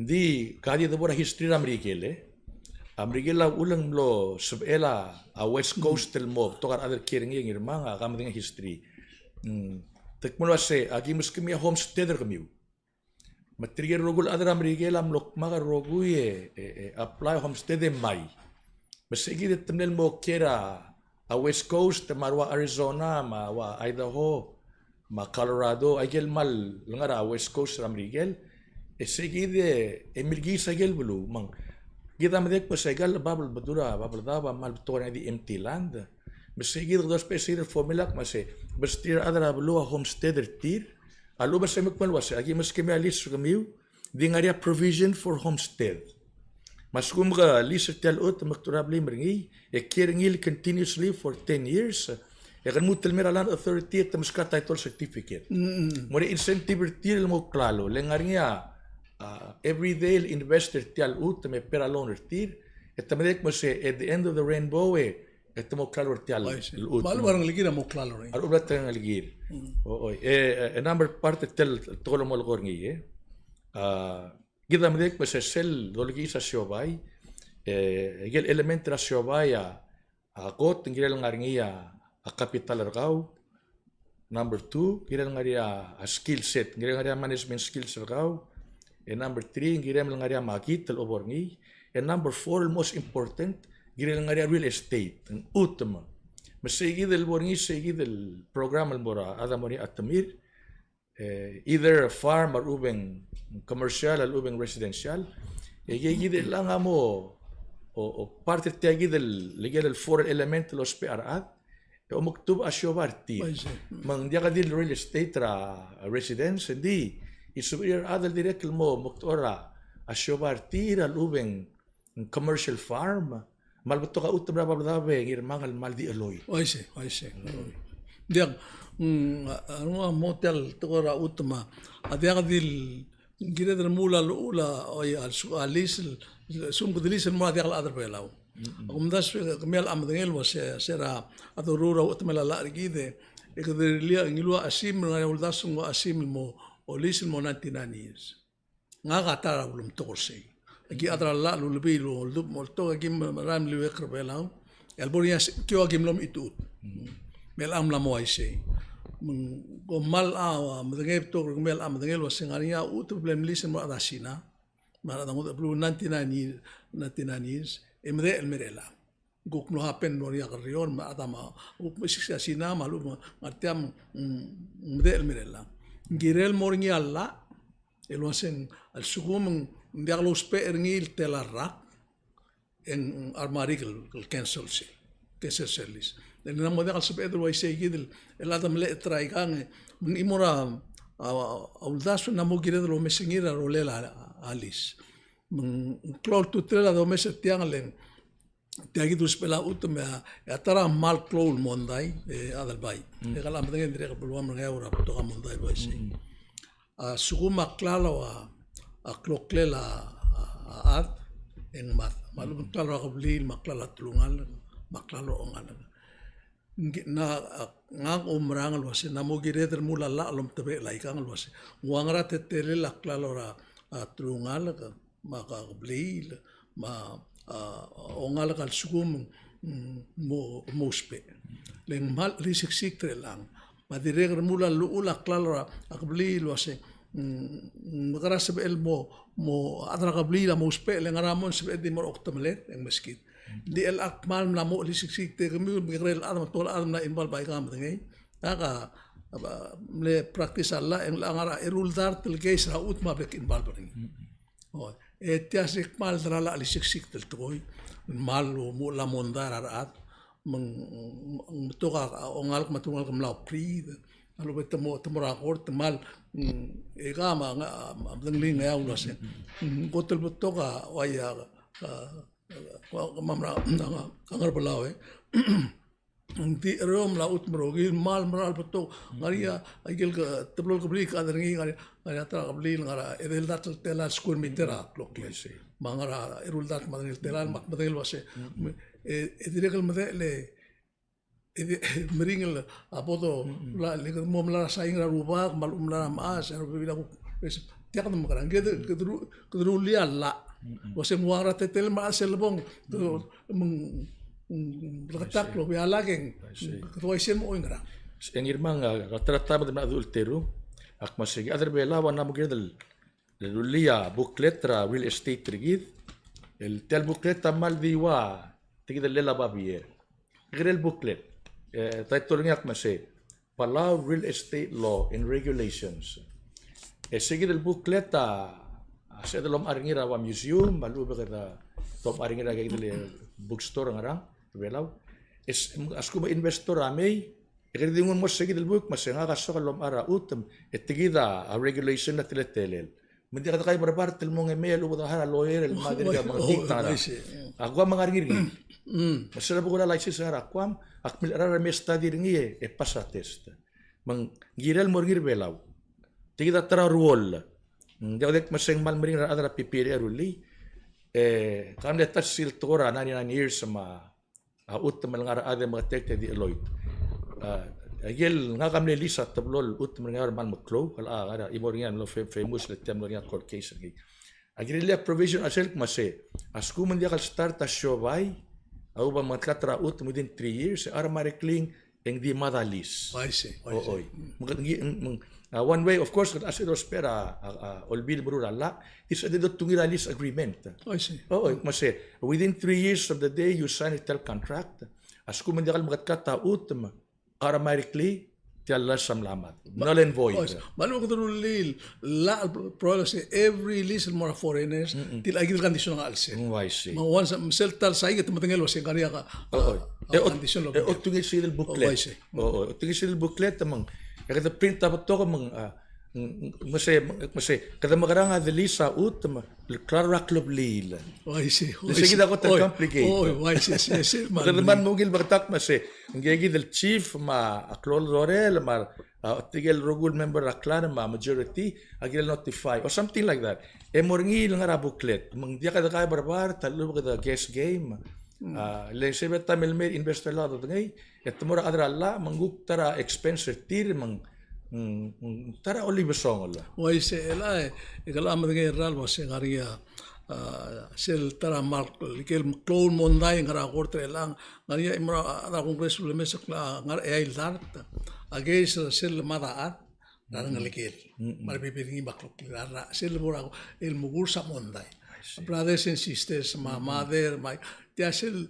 Di, ka di debo er a history er a Merikel, e. A Merikel a uchul e ng mlo sebechel a West Coast el mo betok a rechad el kiei er ngii, Ngirmang, a ka medengei a history. Mm. Te kmo el uase, aki meskemiu a homestead er kemiu. Me tirke el rokui el chad er a Merikel a mlo kmak el rokui e, e, e apply a homestead e mei. Me sei kid e te mle mo kiei er a a West Coast, me a rua Arizona, me a rua Idaho, me a Colorado, aike el kmal ngar er a West Coast er a Merikel. E sei kid e, e milkiis a ikel beluu, me ng kid a medengei el kmo se a ikal bab el bedul a, bab el daob a kmal betok er ngii a di empty land. Me sei kid kede ousbech sei kid el formula el kmo se, besterir a rechad er a beluu a homestead er tir, a lechub e se me kmal uase, aki meskemiu a lease er kemiu, di ngar er ngii a provision for homestead. Me a lsekum ke lease er tia el chutem me ke dechor a blim er ngii, e kiei er ngii el continuously for ten years, e ke lmuut el mei er a land authority e te meskau a title certificate. Mo er a incentive er tir el mo klalo, le ngar er ngii a, a, everyday el invest er tia el chutem e per a loan er tir, e te medengei el kmo se, at the end of the rainbow, e, e te mo klalo er tia el chutem. Me a lechub a rengelekir a mo klalo er ngii. A lechub a rengelekir. O, oi. E, e, a number part er tia el tekoi el mo lekoi er ngii, e. A, kid a medengei el kmo se sel dolekiis a siobai, e, ikel element er a siobai a, a kot, ng kirel ngar er ngii a, a capital er kau. Number two, kirel ngar er ngii a, a skill set, kirel ngar er ngii a management skills er kau. E number three, kirel ngar er ngii a makit el obo er ngii. E number four, el most important, kirel ngar er ngii a real estate, ng chutem. Me sei kid el bo er ngii, sei kid el program el mo er a chad a mo er ngii a chetemir, e, either a farm a lechub e ng commercial a lechub e ng residential. E, e kid el ngar er ngii a mo, o, o part er tia kid el, el ikel el four element el ousbech a rechad, e omekdubech a siobai er tir. Me ng diak di el real estate er a residence, e ng di, e sebechir a rechad el dirrek el mo, mo omekdechor a siobai er tir a lechub e ng commercial farm, me a le betok a chutem er a bab el daob e ngii a mera el kmal di cheloi. Uaisei, uaisei. Diak, mm, a, a, mo tia el tekoi er a chutem a, a diak di el kired el remuul a llechul a, oi, a lsekum, a lease, a lsekum kede lease el mo er a diak el chad er a Belau. Ak omdasu e kemiu a medengei el uase, se er a doruul er a chutem el llach er kid e, e kede rirellii a ngiluu a chesimer, ngar er ngii a uldasu el nguu a chesimer el mo, o lease el mo ninety-nine years. Ngak a ta er a ulemtok er sei. Aki chad er a llach el ulebii el uldubech me oltok, aki merael el meliuekl er a Belau. E a lebo er ngii a se, kiu aki mlo mechitechut. Me chelechang mla mo uaisei. Me ng, kom kmal a, a, medengei betok er kemiu a medengei el uase ng ngar er ngii a chutem el bla mlease el mo er a chad er a Sina. Me a rechad a ngodech el beluu ninety-nine years, ninety-nine years. E medechel el mei er chelechang. Kuk mlo happen el mo er ngii a kerreor, me a chad a mo, kuk mo six a Sina, me a lechub e ng ngar tia, mm, medechel el mei er chelechang. Ng kirel mo er ngii a llach, el uaseng, a lsekum ng diak lousbech er ngii el tela el rak, e ng, a remarik el, el cancel sel, cancel sel lease. E ng mo diak el sebeched el uaisei kid el, el chad a melechetel er aikang, e, me ng chimo er a, a, a uldasu e ng mo kired el omesengir a rolel a, a lease. Me ng klou a ultutelel a domes er tiang, le ng tia kid el usbechel a chutem e a, e a ta er a kmal klou el mondai, e, a delbai. E kede medengei e ng dirrek el beluam er a Ngeaur a betok a mondai el uaisei. A lsekum a klalo a, a kloklel a, a, a chad, e ng mad. Me a lechub e ng klalo er a kebliil, me a klalo er a telungalek, me a klalo er a ongalek. Ng, na, a, ngak a oumerang el uase, ng mo kired el remuul a llach el omtebechel aikang el uase, ng ua ngera a teletelel a klalo er a, a, telungalek, me a kebliil, me a, a, ongalek a lsekum, mm, mo, mo ousbech. Le ng kmal chelisiksikl er chelechang. Me a dirrek el remuul a llechul a klalo er a, a kebliil el uase, mm, ng mekera sebechel mo, mo a chad er a kebliil a mo ousbech, le ngera mo sebeched el di mo er a okdemeled, e ng meskid. Ng di chelechang kmal mla mo chelisiksikl e kemiu, mekekerei el chad me a betok el chad a mla involve aikang a medengei. Ngak a, a, mle practice a llach, e ng locha ngar er a eru el dart el case er a chutem me a bek el involve er ngii. O, e tia se kmal de locha chelisiksikl el tekoi, kmal mo, mo mondai er a rechad, me ng, me ng betok a, a ongalek me a telungalek el mla obriid, a lechub e te mo, te mo er a kort, te kmal, mm, e kau me a, a, a medengelii a Ngeaur el uase. Mm, kot el betok a, uai a, a, Kemam er a, a Ngerbelau, e. Ng di cheroem el chutem el rokir, kmal merael betok. Ngar er ngii a, a ikel ke, teblo el kebliil el chad er ngii, ngar er ngii, ngar er ngii a ta er a kebliil, ngar er a edei el dart el telael el square meter a kloklel. Me ngar er a eru el dart me a edei el telael, me ak medengei el uase. E, e dirrek el medechel e, e di, meringel a bo do, la, le kede mo melai er a saing er a rubak, me a lechub e melai er a mechas, e a rebebil a kuk, e, tia kede mekerang, kede, kede ru-, kede rullii a llach. Uase ng ua ngera a teletelel me a chad sel lebong, te, me ng, mm, bleketakl el oba a llach e ng, kede uaisei el mo oingerang. E Ngirmang, a, a ta er a taem me de mla dulteru, ak mo sei, a chad er a Belau a mla mo kired el, el rullii a booklet er a real estate er kid, el tia el booklet a kmal di ua, tia kid el llel a babier. Kekerei el booklet. E, title er ngii a kmo sei, Palau Real Estate Law and Regulations. E sei kid el booklet a, a sebeched el omechar er ngii er a ua museum, me a lechub e kede omechar er ngii er a kid el bookstore er a ngerang, er a Belau. E se, a lsekum a investor a mei, e kede di nguu el mo er se kid el buik, me se ngak a soak el omechar a chutem, e tia kid a regulation a teletelel. Me ng diak dekaib er a bart el mo ngemei a lechub e de hire a lawyer el mad er ngii a mengetik a ngerang. A kuk a ngar er ngii er ngii. Me se er a bo kora license er a Guam, ak mle cherar me study er ngii e pass a test. Me ng kirel mo er ngii er a Belau. Tia kid a ta er a ruoll. Ng diak dek me se ng kmal meringel er a rechad er a P P R A a rullii. E, ka mle ta er sel tekoi er a ninety-nine years me a a chutem el ngar er a chad e meketeket e di cheloit. A, aike el ngak a mle lease a teblo el chutem er ngii a kmal meklou, el a, a, a, chimo er ngii a mlo fa-, famous le tia mlo er ngii a court case er ngii. A kirel a provision er sel kmo se, a lsekum ng diak el start a siobai, a lechub e meketeket er a chutem within three years, e automatically e ng di mad a lease. I see, I see. Oi. Me ng, ng, ng, a, one way, of course, a se dousbech er a, a, a, olbiil el meruul a llach, di se de otungii er a lease agreement. I see. Oi, me se, within three years of the day you sign a tia el contract, a lsekum ng diak el meketeket a chutem, automatically, tia el lease a mla mad. Null and void. Oi, me a lechub e kede rullii el llach el provision se every lease el mo er a foreigners, tia kid el condition a chelsel. Mm, I see. Me once, me sel ta el sign e te medengei el uasei ng ngar er ngii a, a, a, condition el, e otungii sel booklet. Oh, I see. O, o, otungii sel booklet me ng, e kede print a betok me ng, a, ng, ng, me se, me se, kede mekerang a de lease a chutem, me, el klalo er a klebliil. Oh, I see. Le se kid a kot el complicate. Oh, I see, I see, I see. Me kede kmal mo ungil beketakl me se, ngike kid el chief, me a klou el dorel, me a, a, tirke el rokui el member er a clan, me a majority, a kirel notify, or something like that. E mo er ngii el ngar er a booklet, me ng diak dekaib er a bart, a lechub e kede guess game. A, le ng sebeched el mei el investor el dodengei, e te mo er a chad er a llach, me ng kuk ta er a expense er tir, me ng, mm, mm, ta er a olibesongel. Uaisei, e le, e kede medengei er a lebo se ng ngar er ngii a, a, sel ta er a mal, ikel klou el mondai el ngar er a kort er chelechang, ng ngar er ngii a chimo er a Congress el ulemes el ngar er a eai el dart, a case er sel lemad a chad, er a rengelekel. Me a rebebil er ngii me a kloklel a rechad, sel bo er a, el mekurs a mondai. Brothers and sisters, me a mother, me a, tia sel,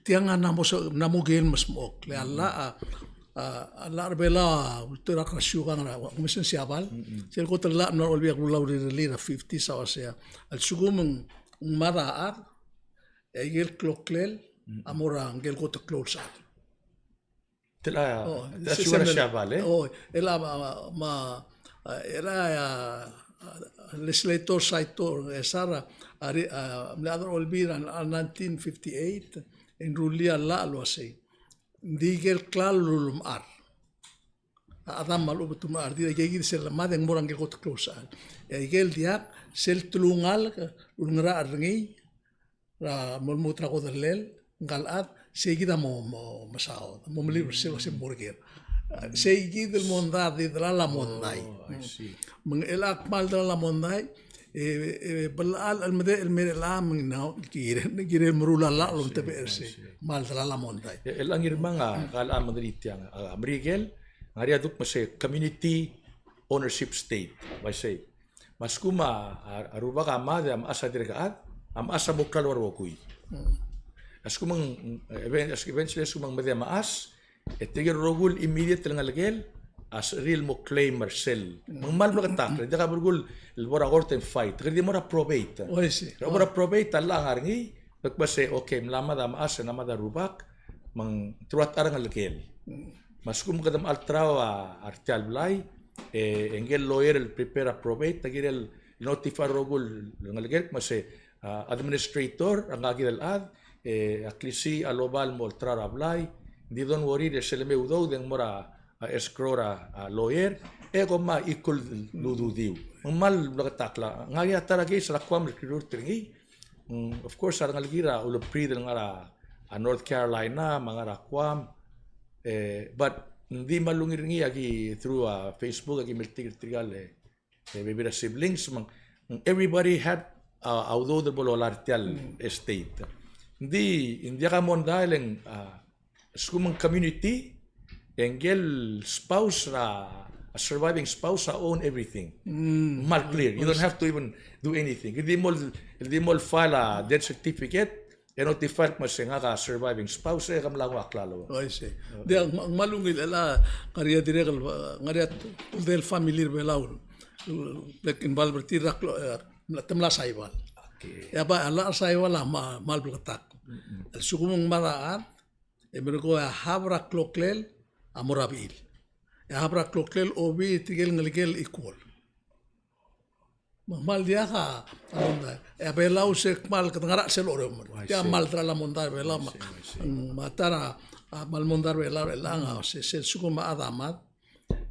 tiang a mla mo so, mla mo ker el mesmechokl. Le a llach a, a, a llach er a Belau a ultuil er a Karsiukang er a, Commissioner Siabal. Sel kot el llach a mla er a Olbiil a kulau er a early fifties a uasei a, a lsekum ng mad a chad, e ikel kloklel a mo er a ngike el kot el klou el sechal. Tia, oh, tia se, se Siabal, e? Oh, el a, ma, ma, ma, a, er a, a, a, legislator Saitor, e, Sara, a, ri-, a, mle chad er a Olbiil er a, a, nineteen fifty-eight, e ng rullii a llach el uasei. Ng di ikel klalo el ulemechar a chedam me a lechub e te ulemechar, di ikel kid sel lemad e ng mo er a ngike el kot el klou el sechal. E ikel diak, sel telungalek el ulengerachel er ngii, er a mo lmuut er a kodellel, ngka el chad, sei kid a mo, mo, mesaod, mo meliu er sel uasei mo er ker. Sei kid el mondai, di delal a mondai. Oh, I see. Me ng chelechang a kmal delal a mondai, e, e, belechal el medechel el mei er chelechang me ng, no, kirel, kirel meruul a llach el omtebechel er sei. Kmal delal a mondai. E, chelechang Ngirmang a, a, a, Merikel, a, Merikel, ng ngar er ngii a duk me se community ownership state, uaisei. Me a lsekum a, a, a rubak a mad e a mechas a dirk chad, a mechas a mo klalo er a rokui. A lsekum ng, even-, eventually a lsekum ng mad e mechas, e tirke el rokui el immediate el ngelekel, a sebechir el mo claim er sel. Me ng kmal bleketakl, e diak a belkul el bo er a court and fight. Kede di mo er a probate. Oh, I see. Mo er a probate a llach a ngar er ngii, me kmo se, okay, mla mad a mechas e ng mad a rubak, me ng teruich a ta er a ngelekel. Me a lsekum kede mla olterau a, a re tia el blai, e, e ngike el lawyer el prepare a probate, a kirel notify a rokui el ngelekel, me se, a, administrator, a ngka kid el chad, e, a klisiich a loba el mo olterau er a blai, di don't worry, e sel lemei a udoud e ng mo er a, a, escrow er a, a, lawyer, e kom mo equal el ududiu. Me ng kmal bleketakl a, ng ngar er ngii a ta er a case er a Guam el kirurt er ngii, Mm, of course, a rengelekir a ulebriid el ngar er a, a North Carolina, me a ngar er a Guam. E, but, ng di kmal ungil er ngii a ki through, a, Facebook, a ki meltik er tirka el, e, bebil er a siblings, me ng, everybody had, a, a udoud el bo lolai er tia el estate. Ng di, ng diak a mondai e le ng, a, a lsekum ng community, e ngike el spouse er a, a surviving spouse a own everything. Mm. Kmal clear. You don't have to even do anything. Di mo, di mo file a death certificate, e notify el kmo se ngak a surviving spouse, e ke mla nguu a klalo. Oh, I see. Di, ng, ng kmal ungil el a, ngar er ngii a dirrek el, ngar er ngii a uldel family er a Belau el, el, like, involve er tir er a klo-, e, Te mla saibal. Okay. E a bai, a llach er a saibal a kmal, kmal bleketakl. Mm-mm. A lsekum ng mad a chad, e merekong e a half er a kloklel a mo er a bechil. E a half er a kloklel obii tirke el ngelekel equal. Me ng kmal diak a mondai. E a Belau se kmal kede ngar er a chelsel Oreor. Tia kmal tara el mondai er a Belau me a, mm, me a tara, a, kmal mondai er a Belau er chelechang a se, se lsekum a chad a mad,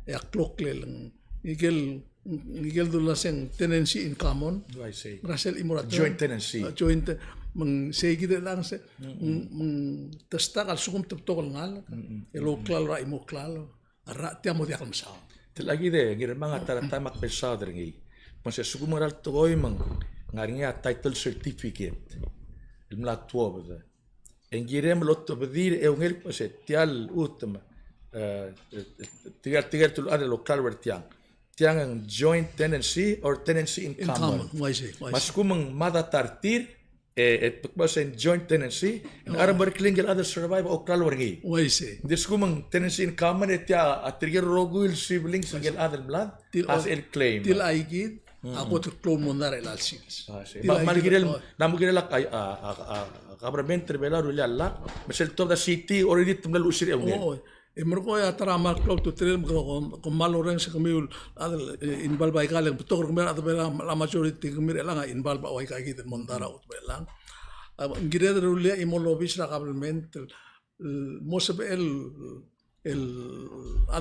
e a kloklel, mm, ngike el, ngike el dula se ng tenancy in common. Uaisei. Ngar er sel chimo er a joint tenancy. A, joint te-, me ng sei kid er chelechang se, mm, me ng te stak a lsekum te betok el ngalek, el ouklalo er a chimo el klalo. A rechad tia a mo diak el mesaod. Te locha kid e Ngirmang a ta er a taem ak mesaod er ngii. Me se lsekum ng ngera el tekoi me ng ngar er ngii a title certificate el mla tuobed. E ng kirem el otobedii er a eungel el kmo se tia el chutem, e, tirke, tirke el chad el ouklalo er tiang. Tiang a ng joint tenancy or tenancy in common. In common, uaisei, uaisei. Me a lsekum ng mad a ta er tir, e, e, kmo se ng joint tenancy, ng ngar er a merekong el chad el survive a ouklalo er ngii. Uaisei. Ng di lsekum ng tenancy in common, e tia a tirke el rokui el siblings el chad el mlad, a sel claim. Tia kid a kot el klou el mondai er chelecha el sils. A, sei. Me ng kirel, ng mo kirel a, a, a, a, government er a Belau a rullii a llach, me sel tuobed a city, already te mla luchesii er a eungel. Oi. E merekong e a ta er a kmal klou a ultutelel me kom, kom kmal orrenges e kemiu el chad el, e, involve aika el, betok er kemiu el chad er a Belau, a majority er kemiu er chelechang a involve er a ua aika kid el mondai er a chutem er chelechang. A, ng kired el rullii a chimo el obis er a government el, el mo sebechel el, el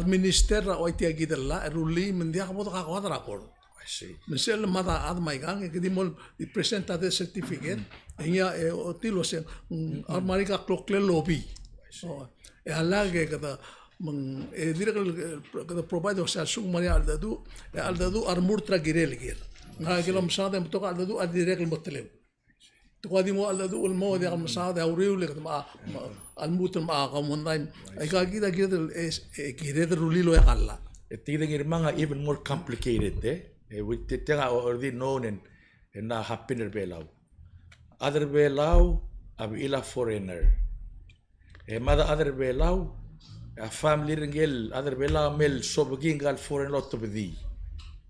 administer er a ua tia kid el llach, el rullii me ng diak bo dekakoad er a court. I see. Me sel lemad a chad me aikang, e ke di mo di present a death certificate, e ngii a, e, ochotii el uasei, mm, a mera el kloklel el obii. I see. O, e a llach e kede, me ng, e dirrek el, el, kede provide el uasei a lsekum ng mera el cheldecheduch, e a cheldecheduch a remurt er a kirel ker. Ngera ker el omesaod e ng betok a cheldecheduch a dirrek el mo teleu. Te ko a di mo cheldecheduch el mo diak el mesaod e a uriul e kede mo, mo, a lmuut el mo, a, kau mondai. Aika kid a kired el, e, e, kired el rullii el oeak a llach. E tia kid e Ngirmang a even more complicated, e. E, with the, tia a already known and, and a happen er a Belau. Chad er a Belau a bechil a foreigner. E mad a chad er a Belau, e a family er ngike el chad er a Belau a mle sobekii ngika el foreigner el otobedii.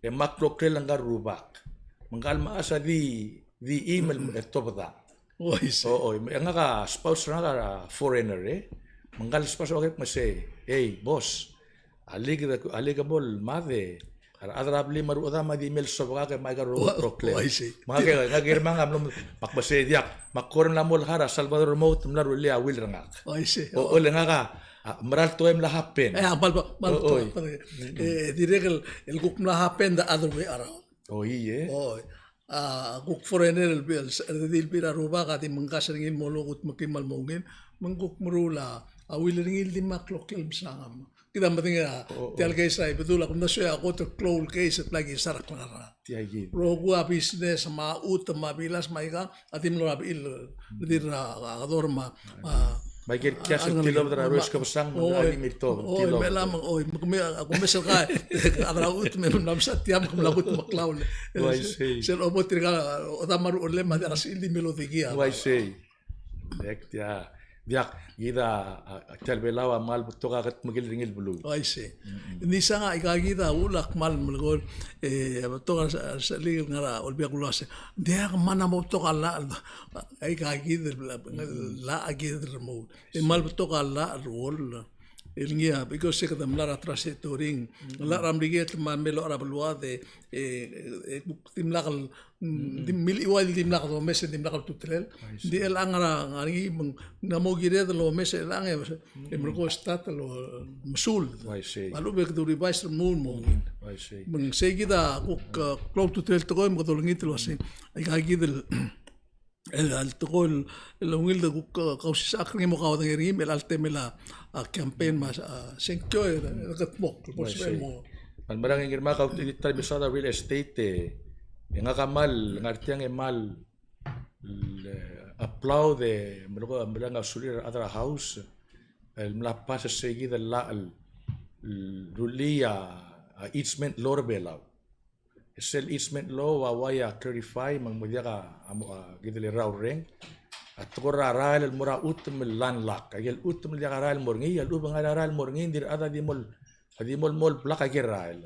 E mle kloklel ngika el rubak. Me ngika el mechas a di di chimo el tobedang. Oi, se. O, o, e ngak a spouse er ngak a foreigner, e. Me ngka el spouse a uaisei, "Ei, boss, alii kede, alii ke bo el mad e a rechad er a blim me a rechedam a di mle sobekak e me aika el rokui el kloklel." Oi, se. Me ngak e, ngak e Ngirmang a mlo, me ak uaisei, "Diak, me ak kora mla mo olechar a Salvador Remote el mla rullii a will er ngak." Oi, se. O, o, le ngak a, a, mera el tekoi a mla happen. E, a, mal, mal, oi. E, dirrek el, el kuk mla happen the other way around. Oi, e. Oi. A kuk foreigner el, el, el di el bechil a rubak a di mengkasei er ngii el mo lmuut me kim el mo ungil, me ng kuk meruul a will er ngii el di mle kloklel el mesang. Kid a medengei a, o, o, tia el case er a Ibedul a kumdasu e a kot el klou el case el bla ki sar a klengar er ngii. Tia kid. Rokui a business me a chutem me a bilas me aika a di mlo er a bechil el di er a, a, a kedorm me a, me aike el kias el tilobed er a Rues Kebesang, me ng di mle tobed, oi, tilobed. Me a, oi, me kemiu a kumes el kai, a chad er a chutem me mla mesa tia me ke mla kutmeklii. Uaisei. Sel obo tirka, odam me a ruchellem a diak a sebechir el di mle odikii a. Uaisei. Dirrek tia, diak, kid a, a, tia el Belau a kmal betok a ketmeklel er ngii el beluu. Uaisei. Ng di isang a aika kid a uchul a kmal melekoi, e, betok a, a, sel ngar er a Olbiil a kulasei. Diak, me ng mo betok a llach, aika kid el, llach a kired el remuul. E kmal betok a llach el rokui el ngii a, because se kede mla er a trajectory, llach er a Merikel me a mle locha er a beluad e, e, e, dimlak el, mm, di mle ua el dimlak domes e dimlak ultutelel. Ng di chelechang er a, ngar er ngii me ng, ng mo kired el omes er chelechang e, e merekong e start el, mesul. Uaisei. A lechub e kede revise el remuul el mo ungil. Uaisei. Me ng sei kid a kuk, e, klou a ultutelel el tekoi me kede olengit el uasei. Aika kid el el, el tekoi el, el ungil de kuk, e, kausisechakl er ngii me kauodengei er ngii, me chelecha el temel a, a, campaign me a, a, sengkio, e, e, kedmokl, el bo lsebechel el mo. Me a le merang e Ngirmang, kau di ta el mesaod a real estate, e, e ngak a kmal, ngar tiang e kmal, e, applaud e, melekoi, melekoi a sulir a rechad er a House, el mla pass er sei kid el llach el, el rullii a, a easement law er a Belau. Sel easement law a uai a clarify me ng mo diak a, a mo, a, kid el rrau el reng. A tekoi er a rael el mo er a chutem el landlock. Aike el chutem el diak a rael el mo er ngii, a lechub e ng ngar er ngii a rael el mo er ngii, ng di rechad a di mo, a di mo, mo el block aike el rael.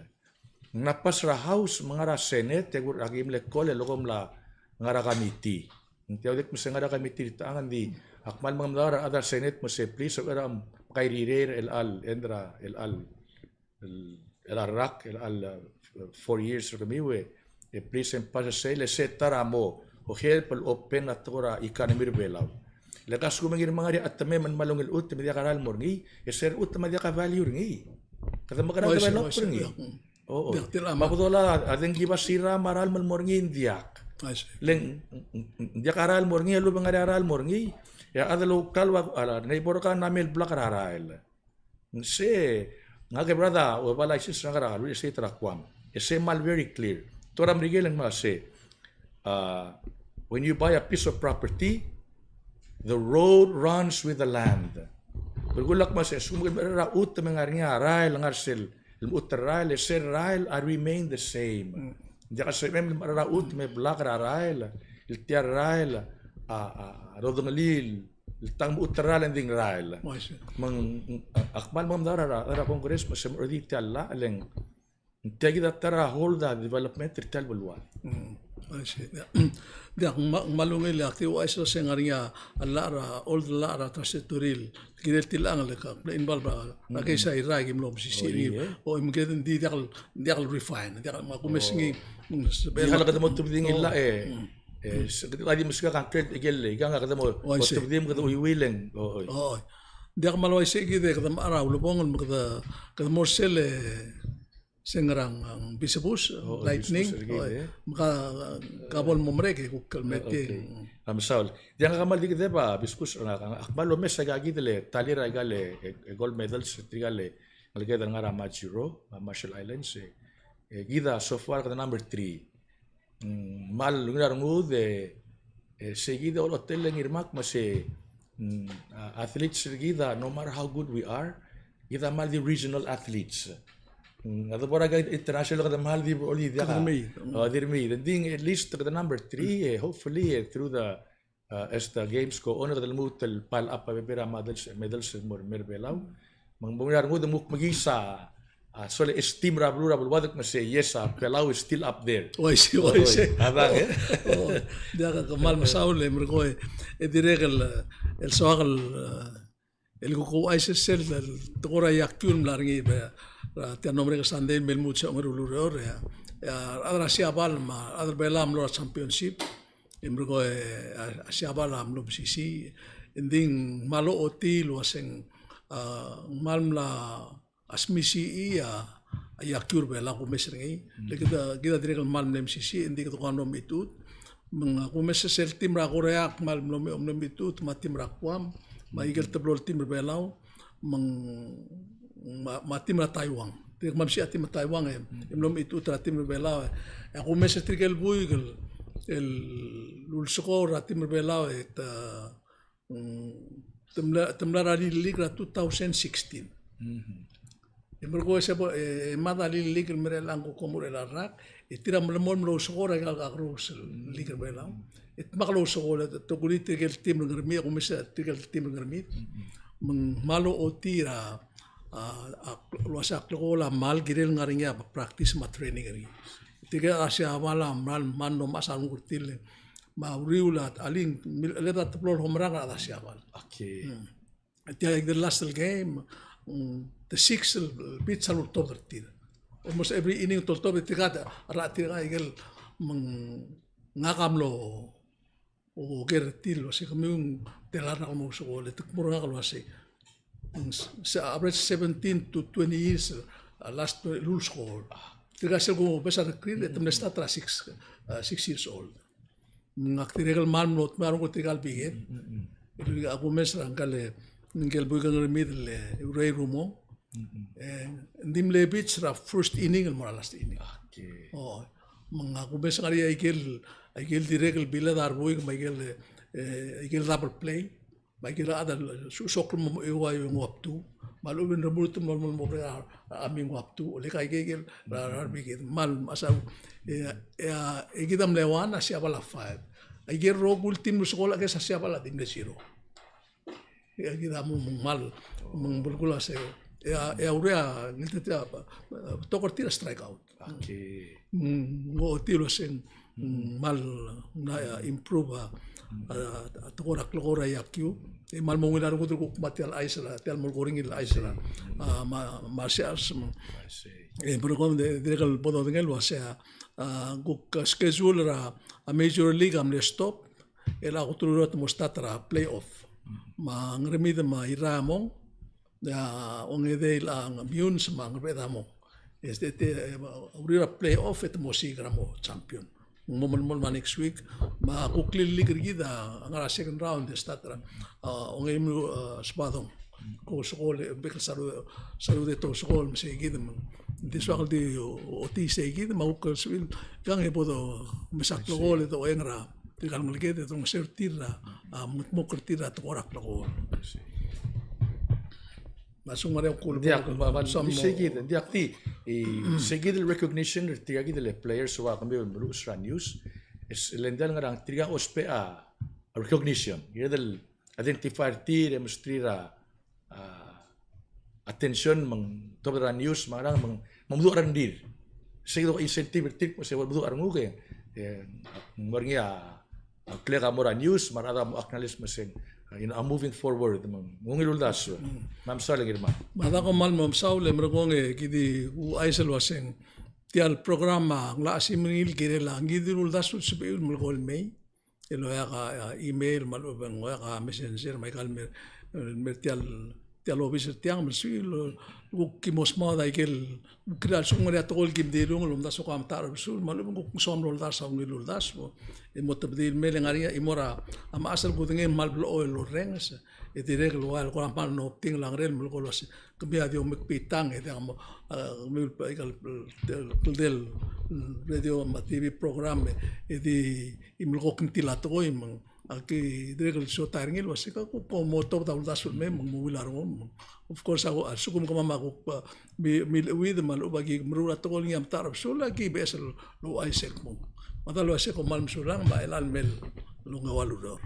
Ng mla pass er a House, me ng ngar er a Senate, e kuk aki mle call e loko mla ngar er a committee. Ng tia el dirk me se ngar er a committee er tiang, ng di, ak kmal mengemedaol er a rechad er a Senate me se please, er a, kairirir er chelecha el, end er a, chelecha el, el, chelecha el rak, chelecha el, uh, four years er kemiu e, e please e pass er sei, le se ta er a mo, o help el open a tekoi er a economy er a Belau. Le ka lsekum e ng ngar er ngii a chetemem el kmal ungil chutem me diak a rael el mo er ngii, e se er a chutem a diak a value er ngii. Kede mekerang e develop er ngii. O, o. Me a bedol a dengki basira me a rael el mo er ngii ng diak. Le ng, ng, ng diak a rael el mo er ngii, a lechub e ng ngar er ngii a rael el mo er ngii. E a chad el oukal a, a neighbor er kau a mle block er a rael. Ng se, ngak e brother, a ua license er ngak er a real estate er a Guam. E se kmal very clear. Tekoi er a Merikel e ng kmal se, uh, when you buy a piece of property, the road runs with the land. Belkul a kmal se, a lsekum e ng ngar er ngii a rael, ngar er sel, el mechut el rael, e sel rael a remain the same. Ng diak a sebechem el mechar a chutem me block er a rael, el tia el rael a, a, a rodengelii el tang mechut el rael e ng di ng rael. Me ng, ak kmal mengemedaol er a, er a Congress me se mo er di tia el llach, le ng tia kid a ta er a hold a development er tia el beluad. Diak, ng kmal ungil e ak di ouchais el se ng ngar er ngii a llach er a, old llach er a Trust Territory el kirel tilechang el ka mle involve er a case er a Irrai, ki mlo mesisiich er ngii. O, e mkid ng di diak el, diak el refine, diak el, me a kumes ngii. Diak el kede mo tebedii ngii el llach e, e, se kede di meskak a ngklel, ikel, ikang a kede mo, mo tebedii me kede uiuil e ng. O, o. Diak el kmal uaisei kid e kede mechar a ulebongel me kede, kede mo er sel, e, se ng ngar er a, ng bisebus, lightning. Me ka, ka bo el mo merek e kuk el metik. A mesaul. Diak, ngak a kmal di kede bo a biskus, ngak a kmal omes aika kid el tally er aika el, e, e, gold medals er tirka el ngeleked el ngar er a Majuro, a Marshall Islands, e, e, kid a so far kede number three. Mm, kmal ungil a rengud e, e, se kid a olechotel e ngii er ngak me se, mm, a, athletes er kid a, no matter how good we are, kid a kmal di regional athletes. Mm, a debo er a international kede kmal di, o, di diak a, kede mei. O, di mei. Ng di at least kede number three, e, hopefully, e, through the, uh, as the games go on, kede lmuut el pile up a bebil er a medals, medals el mo er a Belau. Me ng mo er a rengud e ng kuk mekiis a, a, sel esteem er a beluu er a beluad me se, yes, a Belau is still up there. Uaisei, uaisei. A dang, e? O, diak, kmal mesaul e merekong e, e dirrek el, el soak el, e, el kuk ouchais er sel, el tekoi er a iakiu el mla er ngii er a, er a tia el mlo merek el Sunday me lmuut se ongeru el ureor, e a, e a rechad er a Siabal me a rechad er a Belau a mlo er a championship. E merekong e, a, a Siabal a mlo mesisiich, e ng di ng kmal ochotii el uaseng, a, ng kmal mla smisichii a, a iakiu er a Belau, kumes er ngii. Le kid a, kid a dirrek el kmal mle mesisiich, e ng di kede kuk mlo mechitechut. Me ng, a, kumes er sel team er a Korea a kmal mlo me, mlo mechitechut, me a team er a Guam, me a ikel teblo el team er a Belau. Me ng, me a, me a team er a Taiwan. Tirke el kmal mesisiich a team er a Taiwan e, e mlo mechitechut er a team er a Belau e. E a kumes er tirke el buik el, el ulsekool er a team er a Belau e te, mm, te mla, te mla er a Little League er a two thousand sixteen. E merekong e se bo, e, e mad a Little League el mera el ngak a kuk omuchel er a rak, e tir a melemolem el ousekool er aika el kakerous el league er a Belau. E te dmak el ousekool, e te, te okulii tirke el team er a Ngermid, e kumes er tirke el team er a Ngermid. Me ng kmal ochotii er a, a, a, el uasei a klekool a kmal kirel ngar er ngii a practice me a training er ngii. Tirke el Siabal a kmal, kmal mlo mechas a renguk er tir. Me a uriul a, a link, mil, le a teblo el home run er a Siabal. Okay. Mm. Tia el last el game, mm, the six el pitch a lultobed er tir. Almost every inning te oltobed er tirka, a rechad er tirka ikel, me ng ngak a mlo oker er tir el uasei kemiu ng tela el rak el mo ousekool, e te kmo er ngak el uasei, mm, se, average seventeen to twenty years, a, last el ulsekool. Tirka sel kumes a recruit, e te mle start er a six, a, six years old. Me ngak dirrek el kmal mlo dmeu a renguk er tirka el biked. A kumes er ngka el, ngike el buik er a Ngermid el, e, Urei Rumo. E, ng di mle pitch er a first inning el mo er a last inning. Okay. O, me ngak a kumes er ngii a ikel, a ikel dirrek el biled a rebuik, me a ikel, e, ikel double play. Me a ikel chad a lsosok el mo, e, ua, e, ng ua up two. Me a lechub e ng remurt el mo, mo, mo, a, a, a ming ua up two. Oleka ikel, ikel, er a, er a, er a biked. Kmal, mechas a, e, e, a, e kid a mle one, a Siabal a five. A ikel rokui el team el ulsekool a kesa Siabal a di mle zero. E kid a mo, me ng kmal, me ng belkul a se, E a, e a urea, ngiltetia, a, betok er tir a strike out. Okay. Mm, ng ochotii el uaseng, mm, mal, ng, a, improve a, a, a tekoi er a klekool er a yakiu. E mal mo ungil a rengud el kuk kmo tia el chais er a, tia el molekoi er ngii el chais er a, a, ma, martial arts me. I see. E, merekong e dirrek el bo dodengei el uasei a, a, kuk, a, schedule er a, a, Major League a mle stop, el a kuk teruich el mo start er a playoff. Me a Ngermid me a Irrai a mong, a ongedei el a Meyuns me a Ngerbeched a mong. Este, te, e, uriul er a playoff e te mo siik er a mo champion. Ng mo melemolem a next week, me a kuk lilig er kid a ngar er a second round e start er a, a, ongeim, a, Sebadong. Ko Sekol, e bek el saru, saru de to Sekol, me sei kid me. Ng di soak el di o, ochotii sei kid, me a kuk el sebechir, kang e bo do, mesa klekool, e do oeng er a, tirka el ngeleked, e do ngeseu er tir er a, a, mengedmokl er tir er a tekoi er a klekool. Me a lsekum ng ngar er ngii a kuk, diak, me, me, soam sei kid, diak di, e, sei kid el recognition er tirka kid el players el ua kemiu el meluches er a news, e le ng diak el ngerang tirka a ousbech a recognition, e de identify er tir, e mesterir a, a, attention, me ng tobed er a news, me a ngerang, me ng, me ng meduch a rengrir. Sei kid a incentive er tir, me se bo meduch a renguk e, e, ng mo er ngii a, a, klek a mo er a news, me a rechad a mo acknowledge me se, a, you know, a moving forward, me ng ungil uldasu. Me a mesaul e Ngirmang. Me a dako kmal mo mesaul e merekong e ki di ouchais el uaseng tia el program a ng locha simer ngii el kirel a ngii di el uldasu el sebechiu el melekoi el mei. El oeak a, a, email, me a lechub e ng oeak a messenger, me aika el mer, mer tia el, tia el obis er tiang, me a lsekum e kuk ki mo smaod a ikel, kuk a lsekum ng ngar er ngii a tekoi el kim di lungel el omdasu e ko a metacherbesul, me a lechub e ng kuk soam el oldars a ungil el uldasu. E mo tebedii el mei el ngar er ngii a chimo er a mechas el kudengei me a kmal blechoel el orrenges. E dirrek el ua el kora kmal nobdingel a ngerel el melekoi el uasei kemiu a di omekbitang, e diak mo, a, kemiu el, a, ikel, el, el, el radio me a T V program, e, e di, e melekoi a kngtil a tekoi me ng, a, ki dirrek el siotai er ngii el uasei ka kuk mo tobed a uldasu el mei me ng mo ungil a rengum. Of course, a, a lsekum kemam a kuk, a, mi, milecheuid me a lechub e aki meruul a tekoi el ngii a metacherbesul, aki beches el ouchais el kmo. Me a dal uasei kom kmal mesulang me a chelecha el mei el ongeua el ureor.